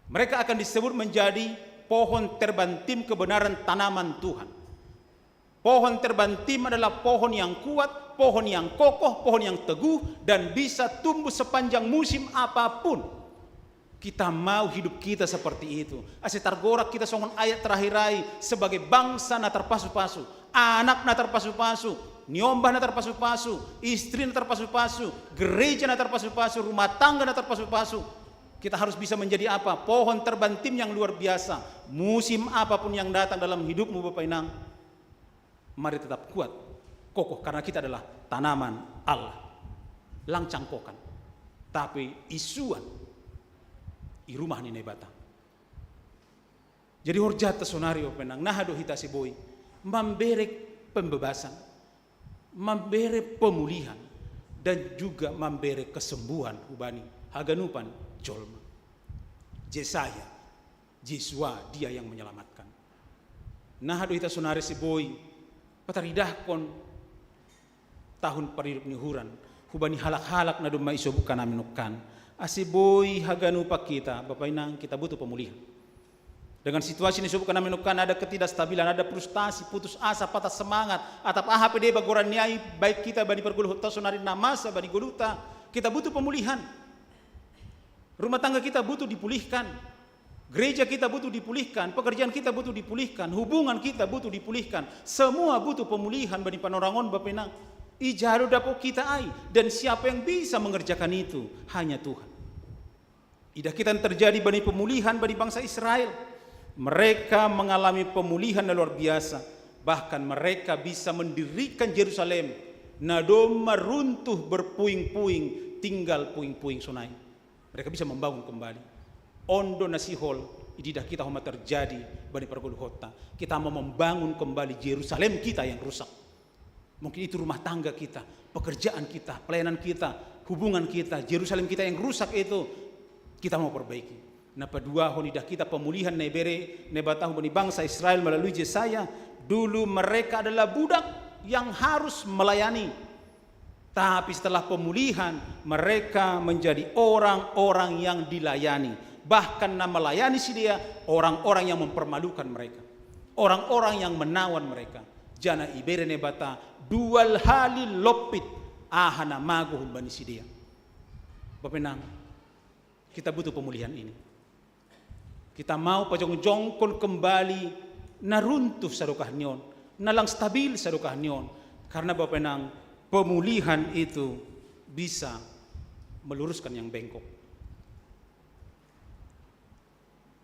Mereka akan disebut menjadi pohon terbantin kebenaran, tanaman Tuhan. Pohon terbantin adalah pohon yang kuat, pohon yang kokoh, pohon yang teguh, dan bisa tumbuh sepanjang musim apapun. Kita mau hidup kita seperti itu. Asa targorak kita songon ayat terakhir ai, sebagai bangsa na tarpasu-pasu, anak na tarpasu-pasu, niombah na tarpasu-pasu, istri na tarpasu-pasu, gereja na tarpasu-pasu, rumah tangga na tarpasu-pasu. Kita harus bisa menjadi apa? Pohon terbantin yang luar biasa. Musim apapun yang datang dalam hidupmu, Bapak Inang, mari tetap kuat, kokoh, karena kita adalah tanaman Allah. Lang cangkokan, tapi isuan i rumah ni Naibata. Jadi horjata sonari, Bapak Inang, naha do hita asa boi mambere pembebasan, mambere pemulihan, dan juga mambere kesembuhan hubani haganupan jolma. Jesaya, Yesua, Dia yang menyelamatkan. Naha do hita sonari asa boi pataridahkon tahun parirup ni uhuran hubani halak-halak na domma isobukkan ami nongkan. Asa boi haganupan hita, Bapak Inang, kita butuh pemulihan. Dengan situasi na isobukkan ami nongkan, ada ketidakstabilan, ada frustasi, putus asa, patah semangat, atap aha pe deba goarna i, baik hita bani pargoluhonta sonari na masa bani goluhta, kita butuh pemulihan. Rumah tangga kita butuh dipulihkan. Gereja kita butuh dipulihkan, pekerjaan kita butuh dipulihkan, hubungan kita butuh dipulihkan. Semua butuh pemulihan bani panorang on, Bapak Inang. Ija do dapot hita ai, dan siapa yang bisa mengerjakan itu? Hanya Tuhan. Idah hita na terjadi bani pemulihan bani bangsa Israel. Mereka mengalami pemulihan na luar biasa. Bahkan mereka bisa mendirikan Yerusalem na domma runtuh berpuing-puing, tinggal puing-puing sonai. Mereka bisa membangun kembali. On do na sihol ididah hita on ma terjadi bani pargoluhonta. Kita mau membangun kembali Yerusalem kita yang rusak. Mungkin itu rumah tangga kita, pekerjaan kita, pelayanan kita, hubungan kita, Yerusalem kita yang rusak itu kita mau perbaiki. Na paduahon, idah hita pemulihan na ibere Naibata hubani bangsa Israel melalui Jesaya. Dulu mereka adalah budak yang harus melayani. Tapi setelah pemulihan, mereka menjadi orang-orang yang dilayani. Bahkan na melayani sidea orang-orang yang mempermalukan mereka, orang-orang yang menawan mereka. Janah ibere Naibata dua hali lompit aha na mago humbani sidea. Bapak Inang, kita butuh pemulihan ini. Kita mau pajongjongkon kembali na runtuh sadokah ni on, na lang stabil sadokah ni on. Karena, Bapak Inang, pemulihan itu bisa meluruskan yang bengkok.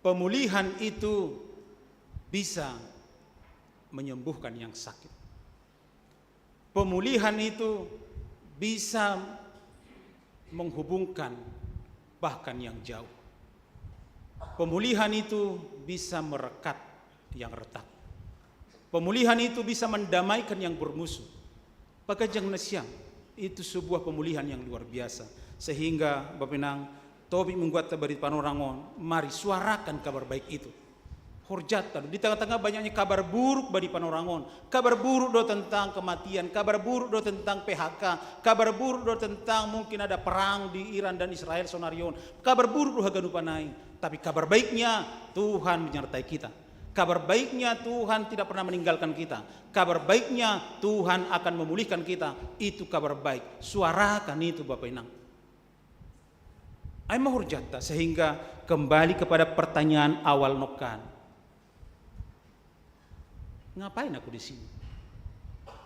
Pemulihan itu bisa menyembuhkan yang sakit. Pemulihan itu bisa menghubungkan bahkan yang jauh. Pemulihan itu bisa merekat yang retak. Pemulihan itu bisa mendamaikan yang bermusuh. Pakajang na siam, itu sebuah pemulihan yang luar biasa. Sehingga bapa inang, tobi mingguatta bani panorangon, mari suarakan kabar baik itu. Horjatta, di tengah-tengah banyaknya kabar buruk bani panorangon, kabar buruk do tentang kematian, kabar buruk do tentang P H K, kabar buruk do tentang mungkin ada perang di Iran dan Israel sonarion, kabar buruk do haganupa nai. Tapi kabar baiknya, Tuhan menyertai kita. Kabar baiknya, Tuhan tidak pernah meninggalkan kita. Kabar baiknya, Tuhan akan memulihkan kita. Itu kabar baik. Suarakan itu, Bapak Inang. Ai mahorjatta, sehingga kembali kepada pertanyaan awal nokkan. Ngapain aku di sini?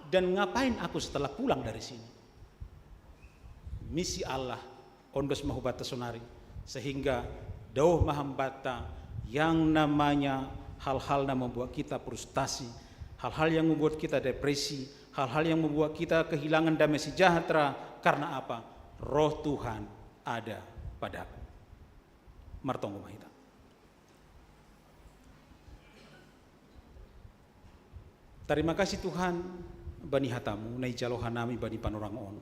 Dan ngapain aku setelah pulang dari sini? Misi Allah ondos ma hubanta sonari, sehingga dao ma hambanta yang namanya hal-hal na membuat kita frustasi, hal-hal yang membuat kita depresi, hal-hal yang membuat kita kehilangan damai sejahtera. Karena apa? Roh Tuhan ada padaku. Martonggo ma hita. Tarima kasih Tuhan, bani hatamu na ijalo hanami bani panorang on.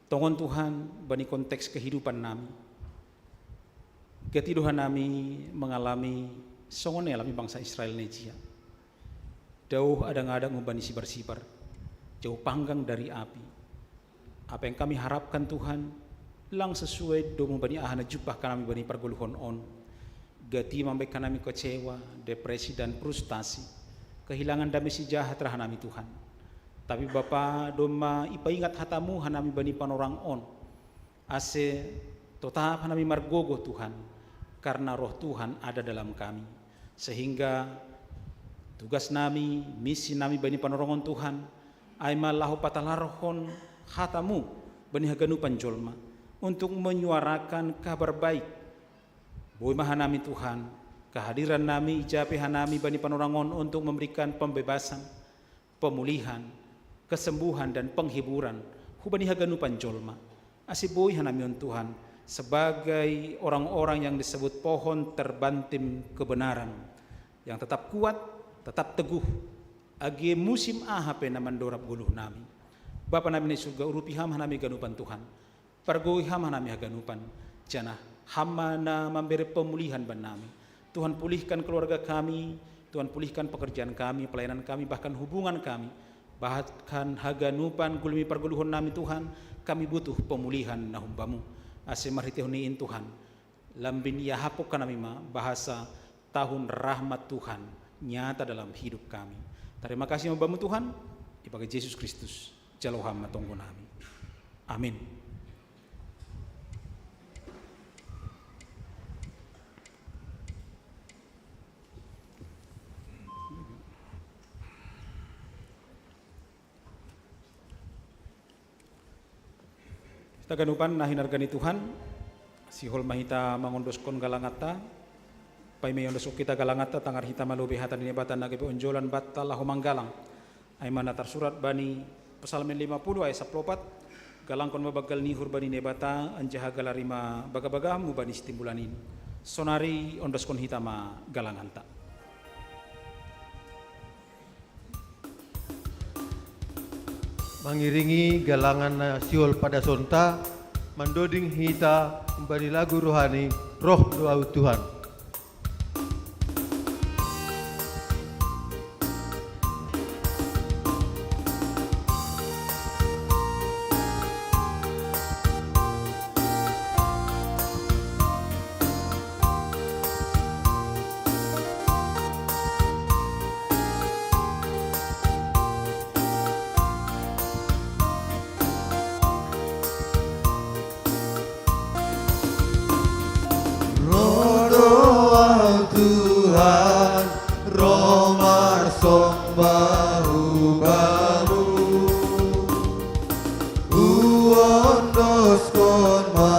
Tongon Tuhan, bani konteks kehidupan nami, gati do hanami mengalami songon i alami bangsa Israel na ijia. Dao adang-adang umbani sibar-sibar, jauh panggang dari api. Apa yang kami harapkan Tuhan, lang sesuai domu bani aha na jumpah hanami bani pargoluhon on. Gati mambaen hanami kecewa, depresi dan frustasi, kehilangan damai sejahtera hanami Tuhan. Tapi Bapa, domma ipaingat hatamu hanami bani panorang on, ase totap hanami margogoh Tuhan, karena roh Tuhan ada dalam kami. Sehingga tugas nami, misi nami bani panorangon Tuhan, ai ma laho patalarhon hatamu bani haganupan jolma, untuk menyuarakan kabar baik. Boi ma hanami Tuhan, kehadiran nami ijape hanami bani panorangon untuk memberikan pembebasan, pemulihan, kesembuhan dan penghiburan hubani haganupan jolma. Ase boi hanami on Tuhan, sebagai orang-orang yang disebut pohon terbanting kebenaran, yang tetap kuat, tetap teguh, age musim aha pe na mandorab goluh nami. Bapa nami na i surga, urupi Ham hanami ganupan Tuhan. Pargogoi Ham hanami haganupan, janah Ham ma na mambere pemulihan bannami. Tuhan, pulihkan keluarga kami, Tuhan, pulihkan pekerjaan kami, pelayanan kami, bahkan hubungan kami, bahkan haganupan gulmi pargoluhon nami Tuhan, kami butuh pemulihan na humbamu. Ase marhitehon ni in Tuhan, lambin iahaphon hanami ma bahasa tahun rahmat Tuhan nyata dalam hidup kami. Terima kasih ma Bamu Tuhan, ibagas Jesus Kristus, jalo Ham ma tonggo nami. Amin. Hita ganupan na hinarga ni Tuhan, sihol ma hita mangondoskon galanganta. Paima iondoskon hita galanganta, tangar hita ma lobei hata ni Naibata na gabe onjolan banta laho manggalang. Ai ma na tarsurat bani Psalmen lima puluh ayat saplopat, galangkon ma banggal ni uhur bani Naibata, anjaha galari ma bagabagamu bani Sitimbulak in. Sonari ondoskon hita ma galanganta. Mangiringi galangan na sihol padasonta, mandoding hita humbani lagu rohani, Roh do Ahu Tuhan. Roh do Ahu Tuhan, roh marsomba hubamu. Huondoskon ma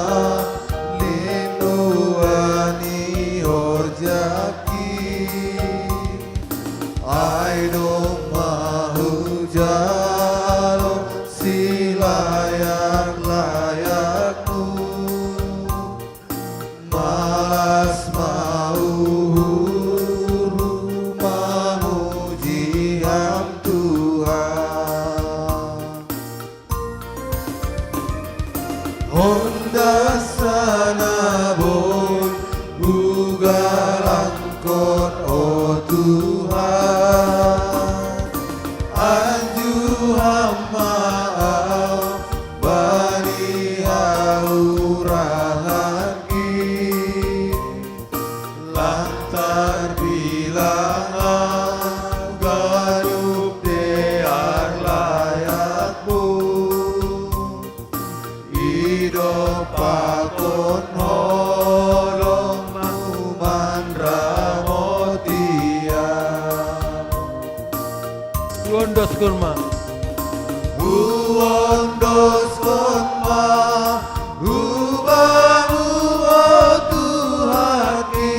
linduan ni horjaki. Ai domma hujalo silayak-layakmu. Dasana boi uga langkon, o Tuhan, anju hama au bani haurahan ki. Lantar bilang au ganup dear layakmu, idop pakon holongmu manramotia. Huondoskon ma. Huondoskon ma hubamu, o Tuhan ki,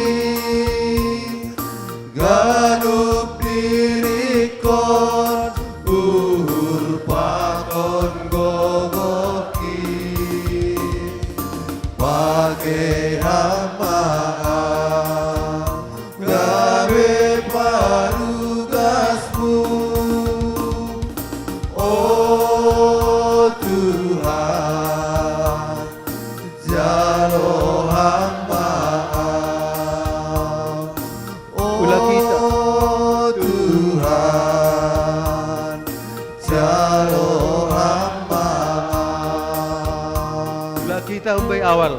ganup dirikon, uhur pakon gogoh ki. Pake hama au gabe parugasmu, o Tuhan, jalo hama au. Ula kita. O Tuhan, jalo hama au. Ula kita umbai awal.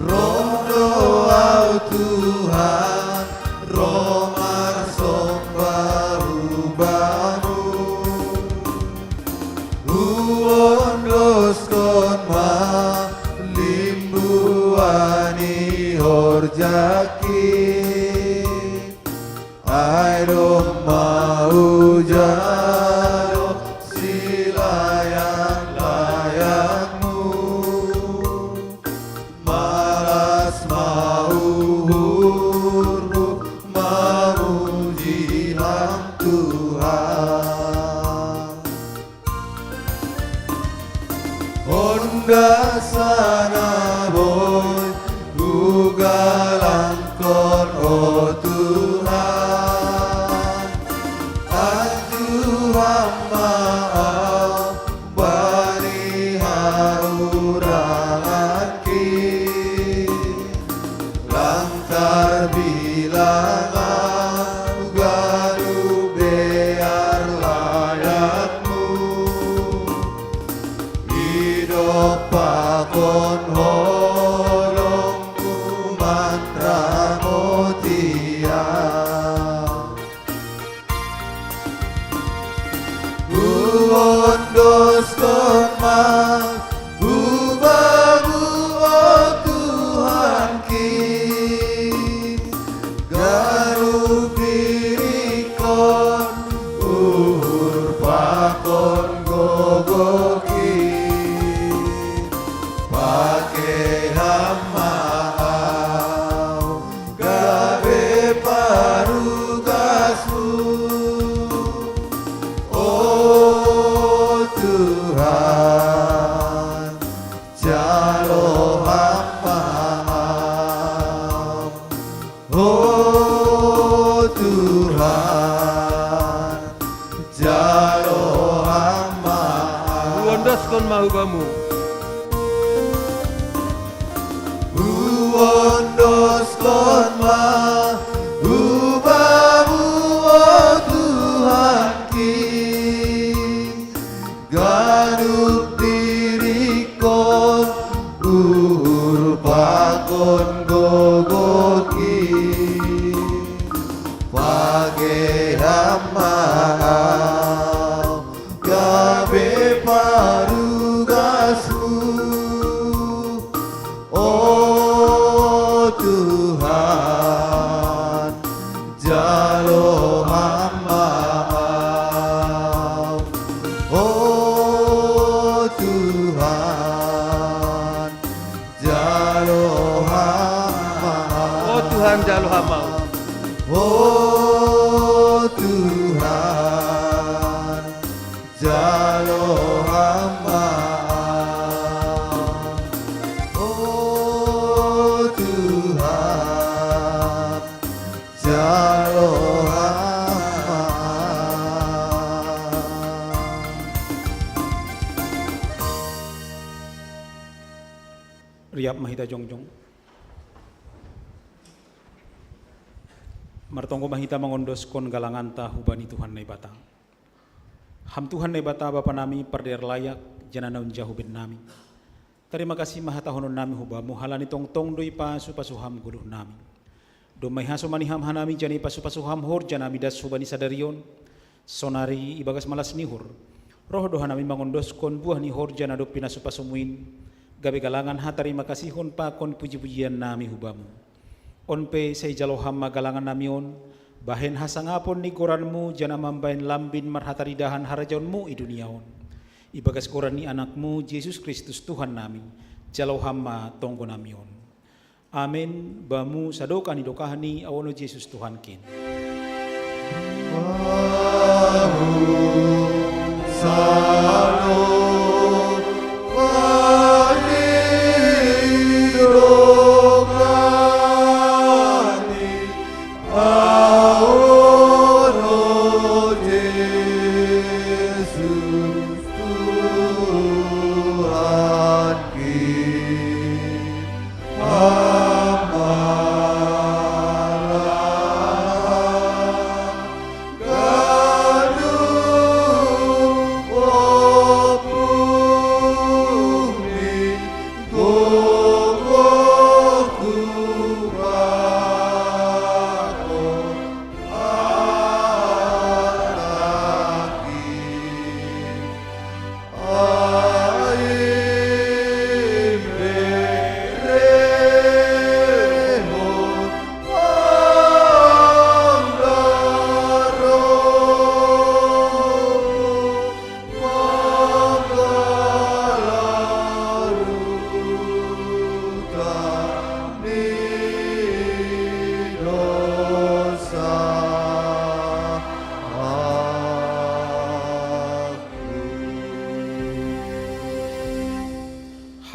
Roh do au Tuhan, roh marsombah hubamu. Huondoskon ma limbuan ni horja ki. Ai domma hujalo silayak-layakmu, malas ma uhurhu mamuji Ham Tuhan. Honda sana boi hugalangkon, o Tuhan, anju Ham ma au bani haurahan ki. Lantar bilang au ganup dear layakmu, idop pakon holongmu manramotia. Huondoskon ma hubamu, o Tuhan ki, ganup dirikon, uhur pakon gogoh ki. Pake Ham ma au gabe parugasmu, o Tuhan, jalo Ham ma au. O Tuhan, jalo Ham ma au. Huondoskon ma hubamu. Huondoskon ma hubamu, o Tuhan ki, ganup dirikon, uhur pakon gogoh ki. Pake Ham ma au gabe parugasmu, o Tuhan, jalo Ham ma au. O Tuhan, jalo Ham ma au. O Tuhan, jalo Ham ma au. O Tuhan, jalo Ham ma au. O Tuhan, Hita jongjong. Martonggo ma hita mangondoskon galanganta hubani Tuhan Naibata. Ham Tuhan Naibata Bapa nami, pardear layak, janah naung jahu bennami. Tarima kasih ma hatahonon nami hu Bamu halani tongtong do ipasu-pasu Ham goluh nami. Domma ihasomani Ham hanami janah ipasu-pasu Ham horja na midas hubani sadari on, sonari ibagas malas ni uhur. Roh do hanami mangondoskon buah ni horja na dob pinasu-pasuMu in, gabe galangan hatarima kasihon pakon puji-pujian nami hu Bamu. On pe sai jalo Ham ma galangan nami on, bahen hasangapon ni goranMu janah mambahen lambin marhataridahan harajaonMu i dunia on. Ibagas goran ni AnakMu, Jesus Kristus Tuhan nami, jalo Ham ma tonggo nami on. Amen. Bamu sadokah ni dokahni, aono Jesus Tuhankin.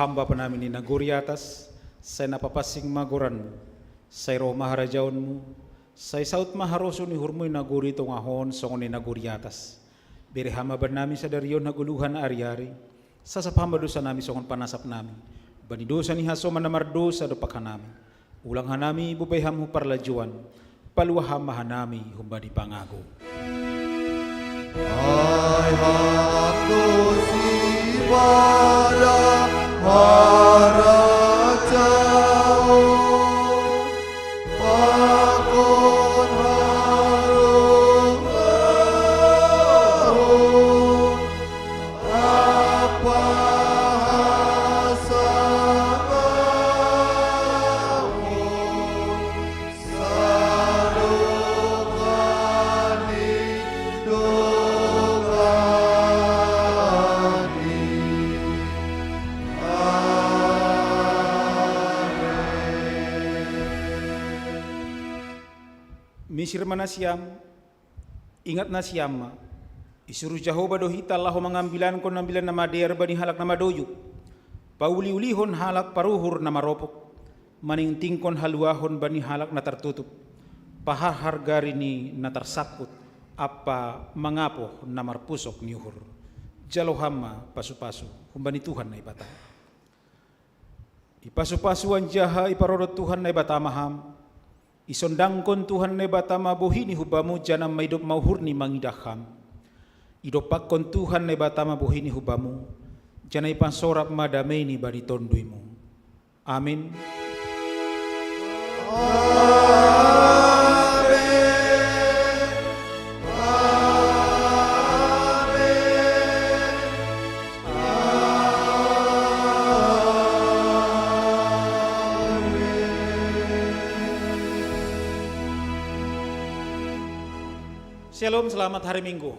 Ham Bapa nami ni nagori atas, sai na papansing ma goranMu, sai roh ma harajaonMu, sai saut ma harosuh ni uhurMu i nagori tongah on songon i nagori atas. Bere Ham ma bannami sadari on hagoluhan ari-ari, sasap Ham ma dosa nami songon panasap nami, bani dosa ni hasoman na mardosa dompak hanami. Ulang hanami bobai Ham hu parlajouan, paluah Ham ma hanami humbani pangago. Ai hak do sibada harajaon, pakon harogaon, ampa hasangapon sadokah ni dokahni. Amen. Misir ma nasiam, ingat nasiam ma. Isuruh Jahowa do hita laho mangambilankon ambilan na madear bani halak na madojuk, pauli-ulihon halak paruhur na maropok, maningtingkon haluahon bani halak na tartutup, paharhar gari ni na tarsangkut, ampa mangapoh na marpusok ni uhur. Jalo Ham ma pasu-pasu humbani Tuhan Naibata. Ipasu-pasu anjaha iparodot Tuhan Naibata ma Ham. Isondangkon Tuhan Naibata ma bohiNi hu Bamu, janah maidop ma uhurNi mangidah Ham. Idompakkon Tuhan Naibata ma bohiNi hu Bamu, janah ipasorap ma dameiNi bani TonduyMu. Amin. Amin. Shalom, selamat hari Minggu.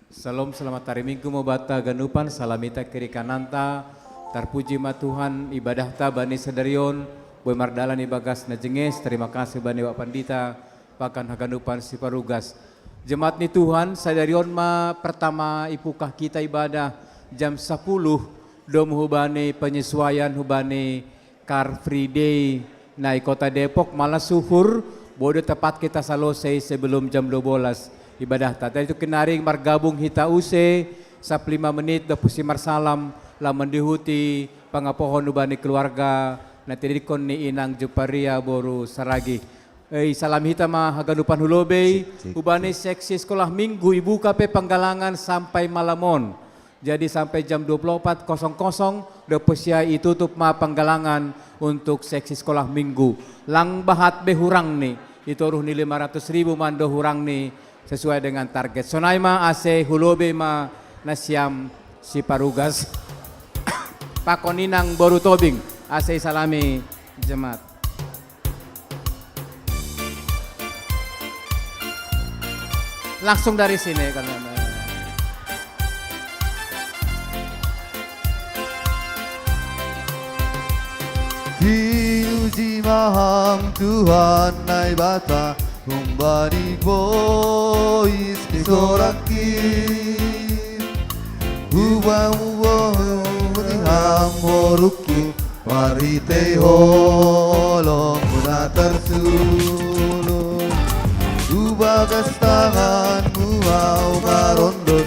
Shalom, selamat hari Minggu ma banta haganupan, salam hita kiri kananta. Tarpuji ma Tuhan, ibadahta bani sadari on boi mardalan ibagas na jenges. Tarima kasih bani Bapak Pandita, pakon haganupan siparugas. Jemaat ni Tuhan, sadari on ma pertama ipungkah hita ibadah jam sapuluh, domu hubani penyesuaian hubani Car Free Day na i Kota Depok, malas uhur, Bodo tepat kita selesai sebelum jam dua belas ibadah ta. Dari itu kinaring margabung hita use, sap lima menit do pusi marsalam, la mendihuti pangapohon ubani keluarga, na tidikon ni inang Juparia boru Saragi. Eh, salam hita ma haganupan hulobei, ubani seksi sekolah minggu ibuka pe panggalangan sampai malamon. Jadi sampai jam dua puluh empat kosong kosong, do pusia itutup ma panggalangan untuk seksi sekolah minggu. Lang bahat be hurang ni, itoruh ni lima ratus ribu mando hurang ni sesuai dengan target. Sonai ma ase hulobei ma nasiam si parugas. Pakoninang boru Tobing, ase salami jemaat. Langsung dari sini kan. Diuji maham Tuhan Naibata, umbani bois kisoraki. Ubamu bois ham boruku, maritei holong muna tarsulung. Ubagas tanganmu au marondon,